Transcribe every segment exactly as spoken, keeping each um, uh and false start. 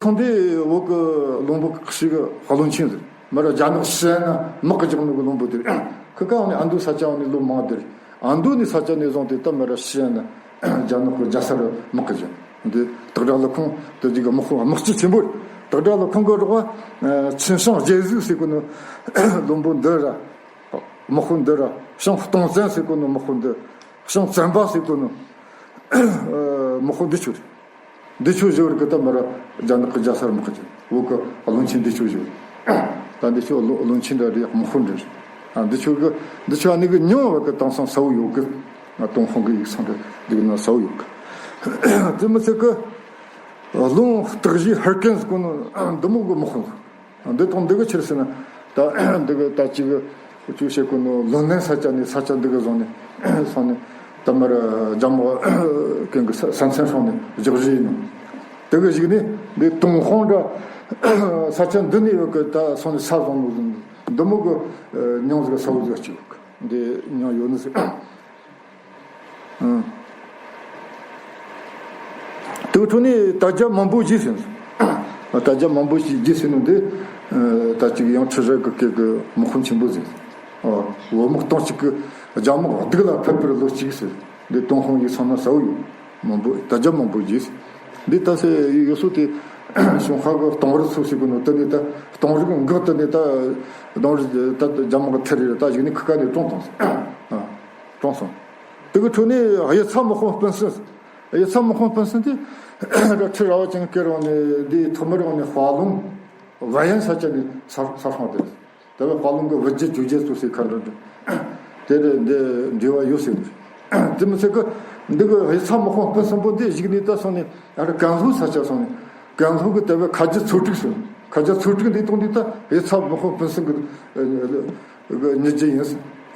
ཁོང་དེ་བོད་གི་བློན་པོ་ཁག་ཅིག་གི་བློན་ཆེན་ཟིག་མ་ར་རྒྱ་ནག་ཤི་ཡན་ན་དམག་གི་རྒྱག་ནོ་གི་བློན་པོ་དེ་རེད། ཁི་ཀ་འོ་ནི་ཨ་མདོ་ས་ཆ་འོ་ནི་ལོ་མང་དེ་རེད། ཨ་མདོ་ནི་ས་ཆ་ནས་བཟུང་སྟེ་ད་མ་ར་ཤི་ཡན་ན་རྒྱ་ནག་གི་རྒྱལ་ས་རུ་དམག་གི་རྒྱག་འདི་སྟག་སྒྲ་ཀླུ་ཁང་དེ་རྗེས་གི་དམག་དཔོན་དམག་སྤྱི་ཆེན་པོ་རེད། སྟག་སྒྲ་ཀླུ་ཁང་གི་རོགས་པ་ཆིན་ཤང་རྒྱལ་གཟིགས་ཟེར་གོ་ནོ་བློན་པོ་འདི་ར། དམག་དཔོན་འདི་ར། ཤང་སྟོང་བཙན་ཟེར་གོ་ནོ་དམག་དཔོན་འདི། ཤང་བཙན་པ་ཟེར་གོ་ནོ་དམག་དཔོན་འདི་ཆོ་རེད། འདི་ཆོ་བཞི་བར་གི་ད་མ་ར་རྒྱ་ནག་གི་རྒྱལ་སར་དམག་གི་བོད་གི་བློན་ཆེན་འདི་ཆོ་བཞི་བར། ད་འདི་ཆོ་བློན་བློན་ཆེན་འདྲ་རེད། དམག་དཔོན་འདྲ་རེད། ཨ་འདི་ཆོ་གི་འདི་ཆོ་ཨ་ནི་གི་མྱིང་བ་གི་དེང་སང་གསལ་བོ་ཡོད་གི། ང་ཏུན་ཧོང་གི་ཡིག་ཚང་འདྲ་འདི་གི་ནང་གསལ་བོ་ཡོད་གི། དེ་མི་ཚད་གི་བློན་སྟག་བཞི་ཧུར་ཀན་ཟེར་གོ་ནོ་འདི་མོ་གི་དམག་དཔོན། འདི་དང་འདི་གི་ཕྱིར་ཟེར་ན། ད་འདི་གི་ད་ཅི་གི་ཅུ་བྱེད་གོ་ནོ་ལོན་ནན་ས་ཆ་ནས་ས་ཆ་འདི་གི་བཟུང་ནས་སོང་ནས་ད་མར་རྒྱ་དམག་གི་ས་ས་མཚམས་སྲུང་ནས་རྒྱག་གཞི་ཡིན་ནོ། དེ་གི་གཞུག་ནས་འདི་ཏུན་ཧོང་འདྲ་ས་ཆ་འདི་ནས་ཡོད་གི་ད་སོང་ནས་ས་བཟུང་ནོ་འདི་མོ་གི་མྱིང་ཟིག་གསལ་བོ་ཟིག་ཅིག་ཡོད་གི། འདི་མྱིང་ཡོད་ནི་ཟིག་ཨང་། དེའི་འཕྲོ་ནས་དད་རྒྱ་མང་པོ་རྒྱས་ཟིན། དད་རྒྱ་མང་པོ་རྒྱས་ཟིན་ནོ་འདི། ད་ཅིག་ཡང་ཁྲི་རལ་གི་སྐད་གི་དམག་དཔོན་ཆེན་པོ་ཟིན། བོད་དམག་སྟོང་གཅིག་གི་རྒྱ་དམག་སྡུག་ལ་ཕེབས་པར་ལོ་གཅིག་ཟེར། འདི་ཏུན་ཧོང་ཡིག་ཚང་ན་གསལ་བོ་ཡོད། མང་པོ་དད་རྒྱ་མང་པོ་རྒྱས། འདི་ད་སེ་ཡོད་སོ་དེ། ཞུན་ཧྭ་གི་སྟོང་རི་ཚོ་ཞིག་གི་ནོ་དེ་ནས་ད་སྟོང་རི་གི་འགག་དེ་ནས་ད་སྟོང་རི་ད་རྒྱ་དམག་གི་ཐེ་རེ་ད་གཞུག་ནས་ཁི་ཀ་ནས་གྲོངས་བཏང་སོང་། གྲོངས་སོང་། དེ་གི་འཕྲོ་ནས་གཡུ་ཚ་དམག་དཔོན་སྤུན་སྲིང་། གཡུ་ཚ་དམག་དཔོན་སྤུན་སྲིང་དེ་ཁྲི་རལ་པ་ཅན་སྐེ་རིང་ནས་འདི་ཐོག་མར་འོང་ནས་དཔའ་ལུང་བལ་ཡན་ས་ཆ་ནས་ས་ས་སྲུང་དེ། དེ་བས་དཔའ་ལུང་གི་བུ་རྒྱུད་ཇོ་རྒྱལ་ཚོ་ཟེར་ཁ་འདྲ་འདྲ། དེ་རེད་འདི་འབྲེལ་བ་ཡོད་ཟེར་འདུག་དེ་མི་ཚད་གི་འདི་གི་གཡུ་ཚ་དམག་དཔོན་སྤུན་སྲིང་པོ་འདི་གཞུག་ནས་ད་སོང་ནས་ཨ་རི་ཀན་ལྷོ་ས་ཆ་སོང་ནས་ཀན་ལྷོ་གི་དེ་བས་ཁ་རྒྱུད་ཚོ་དྲུག་སོང་། ཁ་རྒྱུད་ཚོ་དྲུག་འདི་གཏོང་དུས་ད་གཡུ་ཚ་དམག་དཔོན་སྤུན་སྲིང་གི་ཨ་ཉེ་རྒྱུ་ཡིན།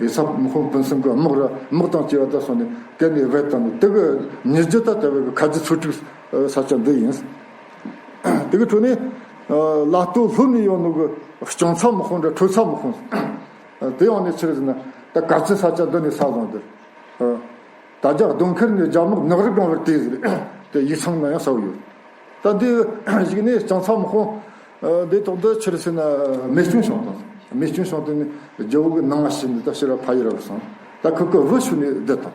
གཡུ་ཚ་དམག་དཔོན་སྤུན་སྲིང་གི་དམག་ར་དམག་དང་བཅས་པ་ད་སོང་ནས་གན་ནས་བེད་བཏང་ནས་དེ་གི་ཉེ་རྒྱུ་ད་དེ་བས་གི་ཁ་རྒྱུད་ཚོ་དྲུག་ས་ཆ་འདི་ཡིན། དེ་གི་འཕྲོ་ནས་ལ་སྟོད་ལྷོ་ནས་ཡོང་ནོ་གི་སྐྱང་ཚ་དམག་དཔོན་འདྲ་ཁྲོ་ཚ་དམག་དཔོན། དེ་ཡང་ནས་ཕྱིར་ཟིན་ན་ད་ག་ཚི་ས་ཆ་འདི་ནས་ས་བཟུང་དེ། ད་རྒྱ་གདོང་ཁར་ནས་རྒྱ་དམག་ནག་རི་སྒང་བར་དེ་ཟིག་དེ་ཡིག་ཚང་ན་ཡང་གསལ་བོ་ཡོད། ད་འདི་གཞུག་ནས་སྐྱང་ཚ་དམག་དཔོན་འདི་ཐོག་འདི་ཕྱིར་ཟིན་ན་རྨས་སྐྱོན་བྱུང་དང་། རྨས་སྐྱོན་བྱུང་དེ་ནས་རྒྱལ་པོ་གི་ནང་ང་ཕྱིན་ནས་ད་ཕྱིར་ར་ཕ་ཡུལ་ར་སོང་། ད་ཁོ་གི་བུ་ཤུ་ནས་བསྡད་དང་།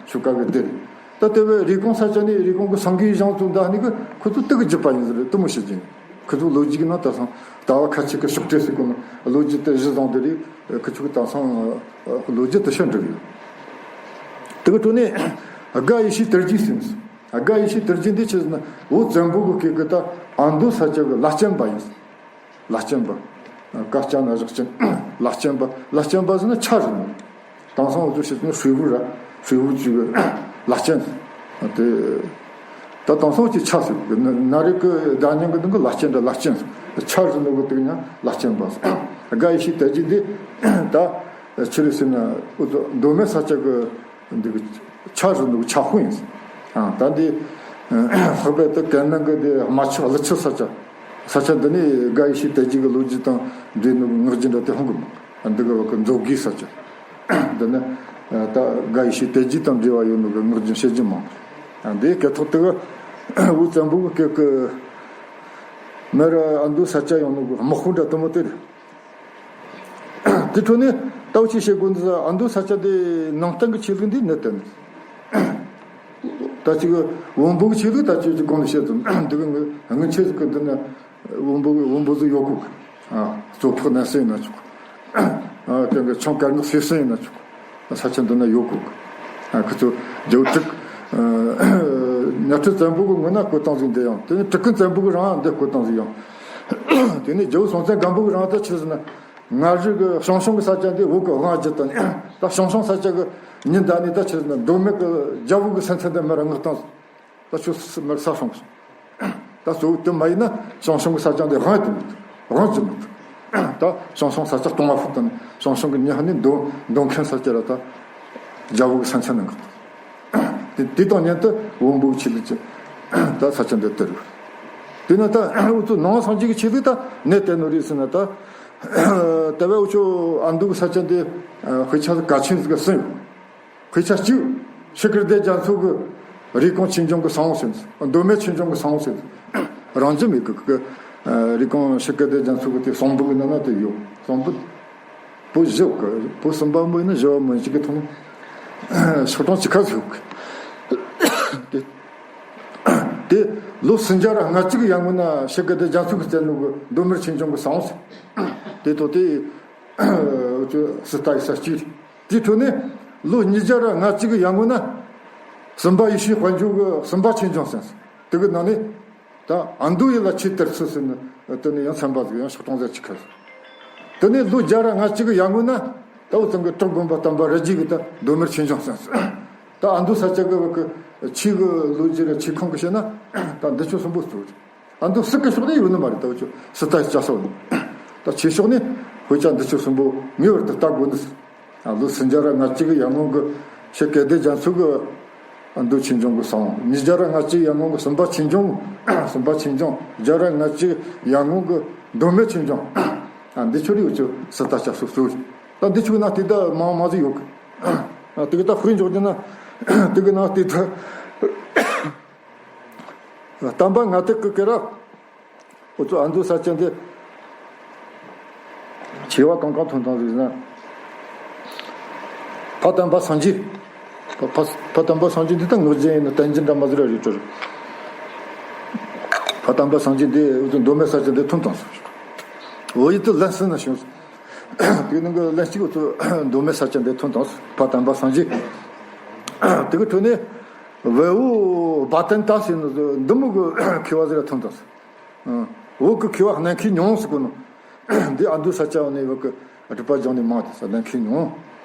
ཆུ་ཀ་གི་སྡེ་རེད། ད་དེ་བས་རེ་ཀོང་ས་ཆ་ནས་རེ་ཀོང་གི་སེང་གེའི་ཞང་ཚོ་འདའ་ནི་གི་ཁོ་ཚོ་དེ་གི་རྒྱུད་པ་ཡིན་ཟེར་དེ་མོ་བཤད་ཀྱིན། ཁོ་ཚོ་ལོ་རྒྱུས་ཀྱི་ནང་ད་སང་ལྟ་བ་ཁ་ཆེ་གི་ཕྱོགས་སྤྲད་ཟེར་གོ་ནོ་ལོ་རྒྱུས་དེ་གཞི་བཟུང་དེ་རེད། ཁོ་ཚོ་གི་ད་སང་ལོ་རྒྱུས་དེ་ཤོད་འགྲིག་ཡོད། དེ་གི་འཕྲོ་ནས་དགའ་ཡེ་ཤེས་དར་རྒྱས་ཟེར། དགའ་ཡེ་ཤེས་དར་རྒྱས་འདི་ཆི་ཟེར་ན་བོད་བཙན་པོ་གི་སྐབས་གི་ད་ཨ་མདོ་ས་ཆ་གི་བླ་སྤྱན་པ་ཡིན། བླ་སྤྱན་པ། ཀ་སྤྱན་ན་བཞག་ཅན། བླ་སྤྱན་པ། བླ་སྤྱན་པ་ཟེར་ན་ཆ་རེད་མོ། དེང་སང་འུ་ཚོ་བཤད་ན་水务ར། 水务局གི་བླ་སྤྱན། དེ། ད་དེང་སང་ཅི་ཆ་ཟེར་གི་ན་རེ་གི་ཟླ་ཉིན་གི་ནང་གི་བླ་སྤྱན་ར་བླ་སྤྱན། ཆ་རེད་ནོ་གི་དེ་ཉ་བླ་སྤྱན་པ་ཟེར། དགའ་ཡེ་ཤེས་དར་རྒྱས་འདི། ད་ཆི་རེད་ཟེར་ན་འུ་ཚོ་མདོ་སྨད་ས་ཆ་གི་འདི་གི་ཆ་རེད་ནོ་གི་ཆ་ཧུ་ཡིན་ཟེར། ཨ་ད་འདི་ལྷག་པར་དུ་ཀན་ནང་གི་འདི་རྨ་ཆུ་ཀླུ་ཆུ་ས་ཆ། ས་ཆ་འདི་ནས་དགའ་ཡེ་ཤེས་དར་རྒྱས་གི་ལོ་རྒྱུས་དང་འབྲེལ་ནོ་གི་ངག་རྒྱུན་འདྲ་དེ་ཧང་གི་མོ། འདི་གི་བ་གི་མཛོ་དགེ་ས་ཆ། འདི་ནི་ད་དགའ་ཡེ་ཤེས་དར་རྒྱས་དང་འབྲེལ་བ་ཡོད་ནོ་གི་ངག་རྒྱུན་བཤད་རྒྱུ་མང་། འདི་སྐད་ཐོག་དེ་གི་བོད་བཙན་པོ་གི་སྐབས་གི་མར་ཨ་མདོ་ས་ཆ་ཡོང་ནོ་གི་དམག་དཔོན་འདྲ་དེ་མོ་དེ་རེད། དེ་འཕྲོ་ནས་ལྟ་བུ་ཅིག་བྱེད་དགོས་འདུག་ཨ་མདོ་ས་ཆ་དེ་ནང་བསྟན་གྱི་ཆོས་ལུགས་འདི་གནས་བསྟན་ནས། ད་ཅིག་བོན་པོ་གི་ཆོས་ལུགས་ད་ཅིག་ཅིག་གོང་ནས་བཤད་དུ་འདུག་གི། སྔོན་ཆད་ཟིག་གི་འདི་ན་བོན་པོ་བོན་པོ་ཟིག་ཡོད་གོ་གི། ཨ་གཙོ་ཕག་ནན་སྲས་ཡིན་ན་ཆོག་ཨ་དེ་གི་ཆང་དཀར་ནག་སེ་སྲིན་ཡིན་ན་ཆོག་ས་ཆ་འདི་ན་ཡོད་གོ་གི། ཨ་ཁི་ཚོ་རྒྱལ་པོ་དྲུག་ཨ་གཉའ་ཁྲི་བཙན་པོ་གི་སྔོན་ན་བསྐོས་བཏང་ཟིག་འདི་ཡང་དེ་ནས་གྲི་གུ་བཙན་པོ་གི་རིང་འདི་བསྐོས་བཏང་ཟིག་ཡང་། དེ་ནས་རྒྱལ་པོ་སྲོང་བཙན་སྒམ་པོ་གི་རིང་ད་ཆི་ཟེར་ན། སྔ་རྗེས་ཀྱི་ཞང་ཞུང་གི་ས་ཆ་འདི་བོད་ཀྱི་དབང་བསྒྱུར་དང་། ད་ཞང་ཞུང་ས་ཆ་གི་ཉིན་ད་ནི་ད་ཆི་ཟེར་ན་མདོ་སྨད་ཀྱི་རྒྱལ་པོ་གི་སེམས་ཚན་འདི་མར་མངགས་བཏང་། ད་ཆུ་མར་ས་སྲུང་སོང་། ད་གཙོ་བོ་དེ་མ་ཡིན་ན་ཞང་ཞུང་གི་ས་ཆ་འདི་དབང་དུ་མི་འདུག་དབང་བསྒྱུར་མི་འདུག་ད་ཞང་ཞུང་ས་ཆ་སྟོང་བ་ཕུད་དང་ཞང་ཞུང་གི་ཉི་ཧ་ནི་མདོ་མདོ་མཁན་ས་ཆ་ལ་ད་རྒྱལ་པོ་གི་སེམས་ཚན་ནང་གི། དེ་དེ་དང་མཉམ་དུ་བོན་པོའི་ཆོས་ལུགས་ཀྱི་ད་ས་ཆ་འདི་དར་རེད། དེ་ན་ད་འུ་ཚོ་ནང་སངས་རྒྱས་ཀྱི་ཆོས་ལུགས་ད་གནས་དེ་ནོ་རེད་ཟེར་ན་ད། དེ་བས་འུ་ཚོ་ཨ་མདོ་གི་ས་ཆ་འདི་དཔེ་ཆ་གལ་ཆེན་ཟིག་གསུམ་ཡོད། དཔེ་ཆ་གཅིག་ཤིག་ཀིར་སྡེ་རྒྱ་མཚོ་གི་རེ་ཀོང་ཆོས་འབྱུང་གི་ས་བོན་ཟེར། མདོ་སྨད་ཆོས་འབྱུང་གི་ས་བོན་ཟེར། རང་བཞིན་མེད་གི། གི་ཨ་རི་ཀོན་ཤཱཀྱ་དེ་རྒྱ་མཚོ་གི་དེ་གསུང་འབུམ་གི་ནང་ན་དེ་ཡོད། གསུང་འབུམ་པོད་བཞི་གི། པོད་གསུམ་པ་མོ་ཡིན་ན་བཞི་བ་མོ་ཡིན་གཅིག་གི་ཐོག་ནས་ཤོག་གྲངས་གཅིག་ཁ་ཟིག་ཡོད་གི། དེ་དེ་ལོ་སུམ་བརྒྱ་ར་ལྔ་བཅུ་གི་ཡར་སྔོན་ན་ཤཱཀྱ་དེ་རྒྱ་མཚོ་གི་རྩ་ནོ་གི་མདོ་སྨད་ཆོས་འབྱུང་གི་གསུང་ཟེར། དེ་ཐོག་དེ་ཨ་ཅོ་སི་ཏ་ཡི་ས་བཅུ་རེད། དེའི་ཁྲོད་ནས་ལོ་ཉིས་བརྒྱ་ར་ལྔ་བཅུ་གི་ཡར་སྔོན་ན་སུམ་པ་ཡེ་ཤེས་དཔལ་འབྱོར་གི་སུམ་པ་ཆོས་འབྱུང་ཟེར། དེ་གི་ནང་ནས་ད་ཨ་མདོ་ཡི་ལ་ཆོས་དར་ཚུལ་ཟེར་ནི་དེ་ནས་ཡང་ཚན་པ་ཟིག་ཡང་ཤོག་གྲངས་ཟེར་གཅིག་ཁ། དེ་ནས་ལོ་བརྒྱ་ར་ལྔ་བཅུ་གི་ཡར་སྔོན་ན་ད་འུ་ཚང་གི་བྲག་དགོན་པ་དམ་པ་རི་རྒྱས་གི་ད་མདོ་སྨད་ཆོས་འབྱུང་ཟེར། ད་ཨ་མདོ་ས་ཆ་གི་བ་གི་ཆོས་གི་ལོ་རྒྱུས་ར་ཆོས་ཁང་གི་བཤད་ན་ད་འདི་ཆོ་གསུམ་པོ་གཙོ་རེད། ཨ་མདོ་སུ་གི་ཕྱོགས་ནས་ཡོད་ནི་མ་རེད། ད་འུ་ཆོ་སི་ཏ་ཡི་ལྕགས་ཟམ་ནི། ད་ཆོས་ཕྱོགས་ནས་ཧོ་ཅང་འདི་ཆོ་གསུམ་པོ་ངེས་པར་དུ་ལྟ་དགོས་ནི། ཨ་ལོ་སུམ་བརྒྱ་ར་ལྔ་བཅུ་གི་ཡར་སྔོན་གི་ཤཱཀྱ་དེ་རྒྱ་མཚོ་གི་ཨ་མདོ་ཆོས་འབྱུང་གི་གསུང་། ཉིས་བརྒྱ་ར་ལྔ་བཅུ་ཡར་སྔོན་གི་སུམ་པ་ཆོས་འབྱུང་། སུམ་པ་ཆོས་འབྱུང་། བརྒྱ་ར་ལྔ་བཅུ་ཡར་སྔོན་གི་མདོ་སྨད་ཆོས་འབྱུང་། ཨ་འདི་ཆོ་རེད། འུ་ཆོ་སི་ཏ་ལྕགས་ཟམ་གཙོ་བོ་རེད། ད་འདི་ཆོ་ནང་དེ་ད་མང་མང་ཟིག་ཡོད་གི། ཨ་དེ་གི་ད་དཔེ་འཇོག་རྒྱུ་ན་དེ་གི་ནང་དེ་ད་དམ་པ་ལྔ་སྟེགས་གི་སྐོར་ར། འུ་ཚོ་ཨ་མདོ་ས་ཆ་འདི་ཆེ་བ་གང་གང་ཐོན་བཏང་ཟིག་ཟེར་ན། ཕ་དམ་པ་སངས་རྒྱས། ཕ་ཕ་ཕ་དམ་པ་སངས་རྒྱས་འདི་ད་ངག་རྒྱུན་ཡིན་ན་བསྟན་རྒྱུན་འདྲ་མོ་ཟིག་ར་རེད་དྲ། ཕ་དམ་པ་སངས་རྒྱས་འདི་འུ་ཚོ་མདོ་སྨད་ས་ཆ་འདི་ཐོན་བཏང་ཟིག། བོད་ཡིག་ཏུ་ལན་གསུམ་ན་བྱུང་ཟིག། དེ་ནང་གི་ལན་གཅིག་འུ་ཚོ་མདོ་སྨད་ས་ཆ་འདི་ཐོན་བཏང་ཟིག། ཕ་དམ་པ་སངས་རྒྱས། དེ་གི་ཁྲོད་ནས་བལ་པོ་བ་ཏན་ཏ་ཟེར་ནི་འདི་མོ་གི་མཁས་པ་ཟིག་ར་ཐོན་བཏང་ཟིག། ཨ། བོད་ཀྱི་མཁས་པ་གནད་འཁེལ་ཉུང་ཟེར་གོ་ནོ། འདི་ཨ་མདོ་ས་ཆ་ནས་བོད་ཀྱི་སྒྲུབ་པ་སྦྱངས་ནི་མང་དེ་ས་གནད་འཁེལ་ཉུང་།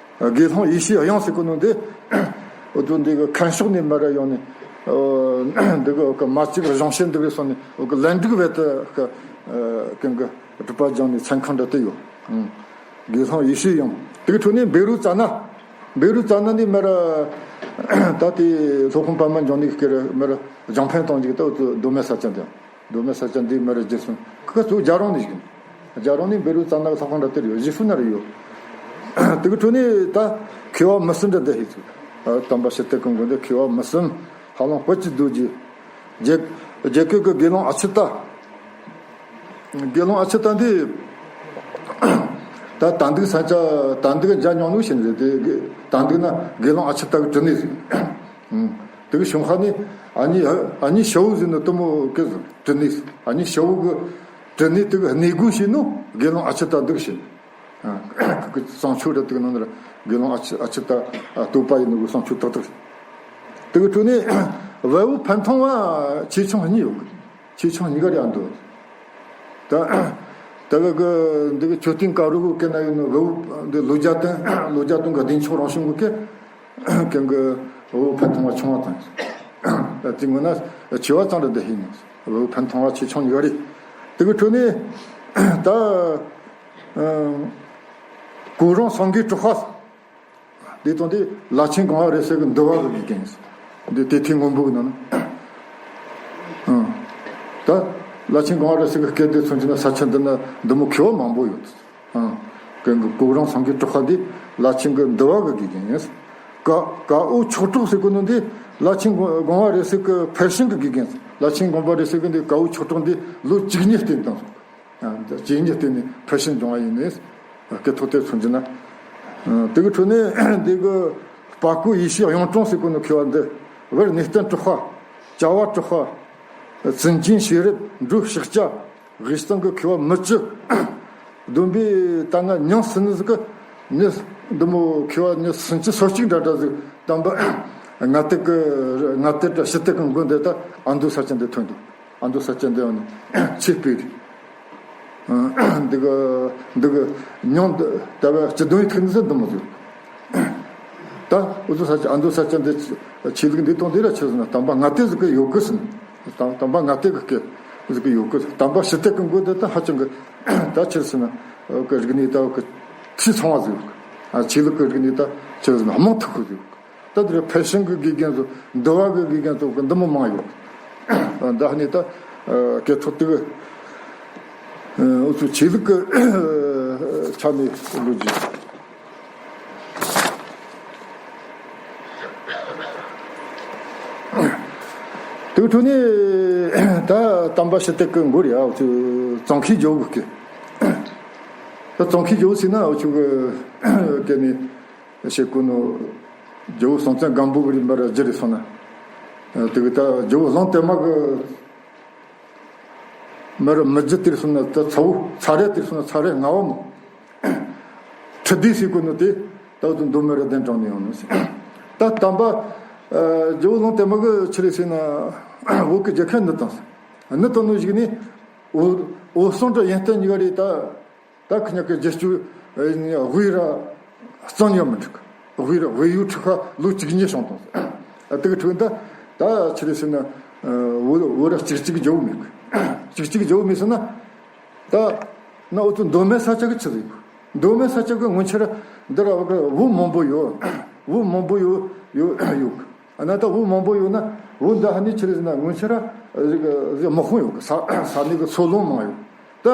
དགེ་སློང་ཡེ་ཤེས་དབྱངས་ཟེར་གོ་ནོ་འདི། འུ་ཚོ་འདི་གི་མཁན་ཤོག་ནས་མར་ར་ཡོང་ནས། འདི་གི་བོད་ཀྱི་མ་གཅིག་གཞུང་བཤད་འདི་གི་སོང་ནས་བོད་ཀྱི་ལན་ཀྲིག་བེད་དུ་གི་གང་གི་སྒྲུབ་པ་སྦྱངས་ནས་མཚན་ཁང་འདྲ་དེ་ཡོད། དགེ་སློང་ཡེ་ཤེས་དབྱངས། དེ་གི་ཁྲོད་ནས་བཻ་རོ་ཙ་ན། བཻ་རོ་ཙ་ན་ནས་མར་ར་ད་དེ་སློབ་དཔོན་པདྨ་འབྱུང་གནས་ཀྱི་སྐོར་མར་ར་སྦྱང་ཕན་གཏོང་རྒྱུ་ད་འུ་ཚོ་མདོ་སྨད་ས་ཆ་འདི། མདོ་སྨད་ས་ཆ་འདི་མར་ར་རྗེས་སུ་ཁོ་གཙོ་བོ་རྒྱལ་རོང་ནས་བཞུགས། རྒྱལ་རོང་ནས་བཻ་རོ་ཙ་ན་གི་ལྷ་ཁང་འདྲ་དེར་ཡོད། གཞིས་ཕུ་ན་ར་ཡོད། དེ་གི་ཁྲོད་ནས་ད་མཁས་པ་མི་གསུམ་འདྲ་འདི་ཧེ་ཚུགས། ཨ། དམ་པ་ཞི་བདེ་ཀུན་དགོན་འདི་མཁས་པ་མི་གསུམ། ཧ་ལམ་དཔལ་གྱི་རྡོ་རྗེ། རྒྱ་རྒྱ་གོས་ཀྱི་དགེ་སློང་ཨ་ཆི་ཏ། དགེ་སློང་ཨ་ཆི་ཏ་འདི་ད་ད་འདུག་ས་ཆ་ད་འདུག་མཇལ་མྱོང་ནོ་ཞིག་རེད་དེ། ད་འདུག་ན་དགེ་སློང་ཨ་ཆི་ཏ་གི་དྲི་ནི་ཟིག། ཨང་། དེ་གི་བྱུང་ཁ་ནས་ཨ་ནི་ཨ་ནི་ཤ་བོ་ཟེར་ནི་དེ་མོ་གི་དྲི་ནི། ཨ་ནི་ཤ་བོ་གི་དྲི་ནི་དེ་གི་གནས་སྒོ་ཞིག་ནོ་དགེ་སློང་ཨ་ཆི་ཏ་འདུག་ཞིག། ཨ། ཁོ་གི་གསུང་ཆོས་ར་དེ་གི་ནང་ན་ར་དགེ་སློང་ཨ་ཆི་ཨ་ཆི་ཏ་བསྟོད་པ་ཡིན་ནོ་གི་གསུང་ཆོས་ཏག་ཏག་རེད། དེ་གི་ཁྲོད་ནས་བལ་པོ་འཕན་ཐོང་བ་ཆེ་ཆུང་གཉིས་ཡོད་གི། ཆེ་ཆུང་གཉིས་ཀ་རེད་ཨ་འདུག། ད་ད་གི་གི་འདི་གི་མཆོད་རྟེན་དཀར་པོ་གི་སྐེ་ན་ཡོད་ནོ་བལ་པོ་འདི་ལོ་བརྒྱ་སྟོན་ལོ་བརྒྱ་སྟོན་གི་བདེ་མཆོག་རང་བྱུང་གི་སྐེ། གང་གི་བལ་པོ་འཕན་ཐོང་བ་ཆུང་བ་དང་། ད་དེ་ངོ་ན་ཆེ་བ་ཙང་ར་འདི་ཧི་ནི་བལ་པོ་འཕན་ཐོང་བ་ཆེ་ཆུང་གཉིས་ཀ་རེད། དེ་གི་ཁྲོད་ནས་ད་ཨ་གུ་རུ་སངས་རྒྱས་གྲགས་པ། འདི་དང་འདི་བླ་ཆེན་གོང་མ་རེ་ཟེར་གི་འདུལ་བ་གི་དགེ་རྒན་ཟེར། འདི་དེ་ཐེངས་སྔོན་པོ་གི་ནང་ན། ཨང་། ད་བླ་ཆེན་གོང་མ་རེ་ཟེར་གི་སྐད་དེ་མཚོན་གྱི་ན་ས་ཆ་འདི་ན་འདི་མོ་མཁས་པ་མང་པོ་ཡོད། ཨང་། གི་གུ་རུ་སངས་རྒྱས་གྲགས་པ་འདི་བླ་ཆེན་གི་འདུལ་བ་གི་དགེ་རྒན་ཟེར། ཀ་ཀ་འོ་ཆོག་གྲགས་ཟེར་གོ་ནོ་འདི་བླ་ཆེན་གོང་མ་རེ་ཟེར་གི་ཕར་ཕྱིན་གི་དགེ་རྒན་ཟེར། བླ་ཆེན་གོང་མ་རེ་ཟེར་གི་འདི་ཀ་འོ་ཆོག་གྲགས་འདི་ལོ་བཅུ་གཉིས་བསྟེན་བཏང་སོང་། ཨ། སྐྱེས་ཉིད་བརྟེན་ནས་ཕར་ཕྱིན་འབྱུང་བ་ཡིན་ནས། སྐད་ཐོག་དེ་མཚོན་གྱི་ན། ཨ། དེ་གི་ཁྲོད་ནས་འདི་གི་དཔལ་སྐུ་ཡེ་ཤེས་གཡུང་དྲུང་ཟེར་གོ་ནོ་མཁས་པ་འདི། བར་གནས་བརྟན་གྲགས་པ། བྱ་བ་གྲགས་པ། བཙུན་ཆེན་ཤེས་རབ། འབྲོག་ཕྱག་རྒྱ། དབུས་གཙང་གི་མཁས་པ་མི་བཅུ། བསྡོམས་པས་ད་ང་མྱིང་ཟེར་ནི་ཟིག་གི་མྱི་འདི་མོ་མཁས་པ་མྱི་སུམ་ཅུ་སོ་གཅིག་འདྲ་འདྲ་ཟིག། དམ་པ་ལྔ་སྟེགས་ཀྱི་ལྔ་སྟེགས་དང་ཞི་བདེ་ཀུན་དགོན་འདི་ད་ཨ་མདོ་ས་ཆ་འདི་ཐོན་འདུག། ཨ་མདོ་ས་ཆ་འདི་ཡང་ནི་ཆེས་སྤོས་རེད། འདི་གི་འདི་གི་མྱིང་འདི་ད་བ་སྤྱི་དོན་ཡིག་ཐིག་འདི་ཟིག་འདི་མོ་ཟིག། ད་འུ་ཚོ་ས་ཆ་ཨ་མདོ་ས་ཆ་འདི་ཆོས་ལུགས་འདི་དང་འདི་ར་ཆི་ཟེར་ན་དམ་པ་ལྔ་སྟེགས་ཟིག་གི་ཡོད་གི་ཟེར། དམ་དམ་པ་ལྔ་སྟེགས་གི་སྐད་ཟིག་གི་ཡོད་གི། དམ་པ་ཞི་བདེ་ཀུན་དགོན་འདི་ད་ཧ་ཅང་གི་ད་ཆི་ཟེར་ན་གི་རིག་གནས་ད་གི་འཐུས་ཚང་བ་ཟིག་ཡོད་གི། ཆོས་ལུགས་གི་རིག་གནས་ད་ཆི་ཟེར་ན་རྨང་མཐུག་གི་ཟིག་ཡོད་གི། ད་དེར་ཕར་ཕྱིན་གི་དགེ་རྒན་ཚོ་འདུལ་བ་གི་དགེ་རྒན་ཚོ་གི་འདི་མོ་མང་ཡོད། ད་ནི་ད་སྐད་ཐོག་དེ་གི་འུ་ཚོ་ཆོས་ལུགས་གི་ཆ་ནས་ལོ་རྒྱུས། ཁྲོད་ནས་ད་དམ་པ་ཞི་བདེ་གི་མགོ་རེད་ཨ། འུ་ཚོ་ཙོང་ཁའི་ཇོ་བོ་གི། ད་ཙོང་ཁའི་ཇོ་བོ་ཟེར་ན་འུ་ཚོ་གི་གི་ནས་བཤད་གོ་ནོ། ཇོ་བོ་སྲོང་བཙན་སྒམ་པོ་གི་རིམ་པར་རྒྱུ་རེད་སོང་ན། དེ་གི་ད་ཇོ་བོ་གླང་དེ་མ་གི་མར་མི་རྒྱུད་དེར་སོང་ན་ད་ཚ་བོ་ཚ་རེ་དེར་སོང་ན་ཚ་རེ་ལྔ་བ་མོ། ཁྲི་ལྡེ་ཟེར་གོ་ནོ་དེ་ད་འུ་ཚོ་མདོ་སྨད་ར་གདན་དྲངས་ནས་ཡོང་ནོ་ཟེར། ད་དམ་པ་ཨ་ཇོ་བོ་གླང་དེ་མ་གི་ཆི་རེད་ཟེར་ན། བོད་ཀྱི་རྒྱལ་ཁབ་ནུབ་བཏང་ཟེར། ནུབ་བཏང་ནོ་ཞིག་ནས་འོད་འོད་སྲུང་དང་ཡོན་ཏན་གཉིས་ཀ་རེད་ད། ད་ཁི་གཉིས་ཀྱི་རྒྱུད་སྤྱོད་དབུས་ར་གཙང་ཡང་མི་འགྲིག། དབུས་ར་དབུས་གཡོ་འཁྲུག་པ་ལོ་བཅུ་གཉིས་བྱུང་བཏང་ཟེར། དེ་གི་འཕྲོ་ད་ད་ཆི་རེད་ཟེར་ན། བོད་བོད་ར་གཅིག་གཅིག་ཇོ་བོ་མེད་གི། གཅིག་གཅིག་ཇོ་བོ་མེད་ཟེར་ན། ད་ན་འུ་ཚོ་མདོ་སྨད་ས་ཆ་གི་ཆི་ཟིག། མདོ་སྨད་ས་ཆ་གི་སྔོན་ཆད་འདི་ར་བོད་མང་པོ་ཡོད། བོད་མང་པོ་ཡོད་ཡོད་ཡོད། ཨ་ན་ད་བོད་མང་པོ་ཡོད་ན་བོད་འདི་ཧ་ནི་ཆི་རེད་ཟེར་ན། སྔོན་ཆད་ར་ཟིག་ཟིག་དམག་དཔུང་ཡོད་གི། ས་ས་གནས་གི་སོ་ལུང་མང་ཡོད། ད་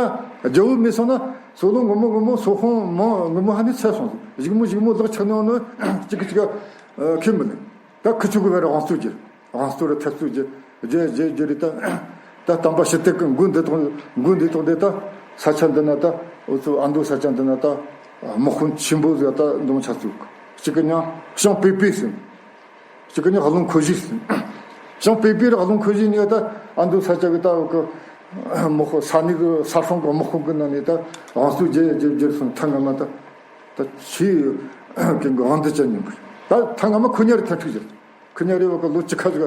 རྒྱལ་བོ་མེད་སོང་ན་སོ་ལུང་ངོ་མ་ངོ་མ་སོ་དཔུང་མང་ངོ་མ་ཧ་ནི་ཚར་སོང་ཟིག། གཞུག་མོ་གཞུག་མོ་ལག་ཆགས་ནས་ནོ་གཅིག་གིས་གཅིག་ཁས་མི་ལེན། ད་ཁི་ཆོ་གི་བར་དབང་རྩོད་རྒྱུ། དབང་རྩོད་ར་ཐེབས་རྩོད་རྒྱུ་རྒྱུ་རྒྱུ་རྒྱུ་རེད་ད། ད་དམ་པ་ཞི་བདེ་གི་མགོ་འདི་དང་མགོ་འདི་དང་འདི་ད་ས་ཆ་འདི་ན་ད་འུ་ཚོ་ཨ་མདོ་ས་ཆ་འདི་ན་ད་དམག་དཔུང་ཆེན་པོ་ཟིག་ད་འདོང་ཆ་ཚུགས། གཅིག་གི་ཉང་བྱང་པེ་པེ་ཟེར། གཅིག་གི་ཉང་ཀླུང་ཁོ་ཤེས་ཟེར། བྱང་པེ་པེ་ར་ཀླུང་ཁོ་ཤེས་གཉིས་ད་ཨ་མདོ་ས་ཆ་གི་ད་འུ་གི་དམག་དཔུང་ས་གནས་གི་ས་སྲུང་གི་དམག་དཔུང་གི་ནང་ནས་ད་དབང་རྩོད་རྒྱུ་རྒྱུ་རྒྱུ་སོང་། ཐང་ང་མ་ད་ད་ཆི་གི་དབང་དུ་བྱ་ཉན་པ་རེད། ད་ཐང་ང་མ་ཁོ་གཉིས་ར་ཐན་ཕྲུག་རྒྱུ། ཁི་གཉིས་རེ་བ་གི་ལོ་བཅུ་ཁ་ཟིག་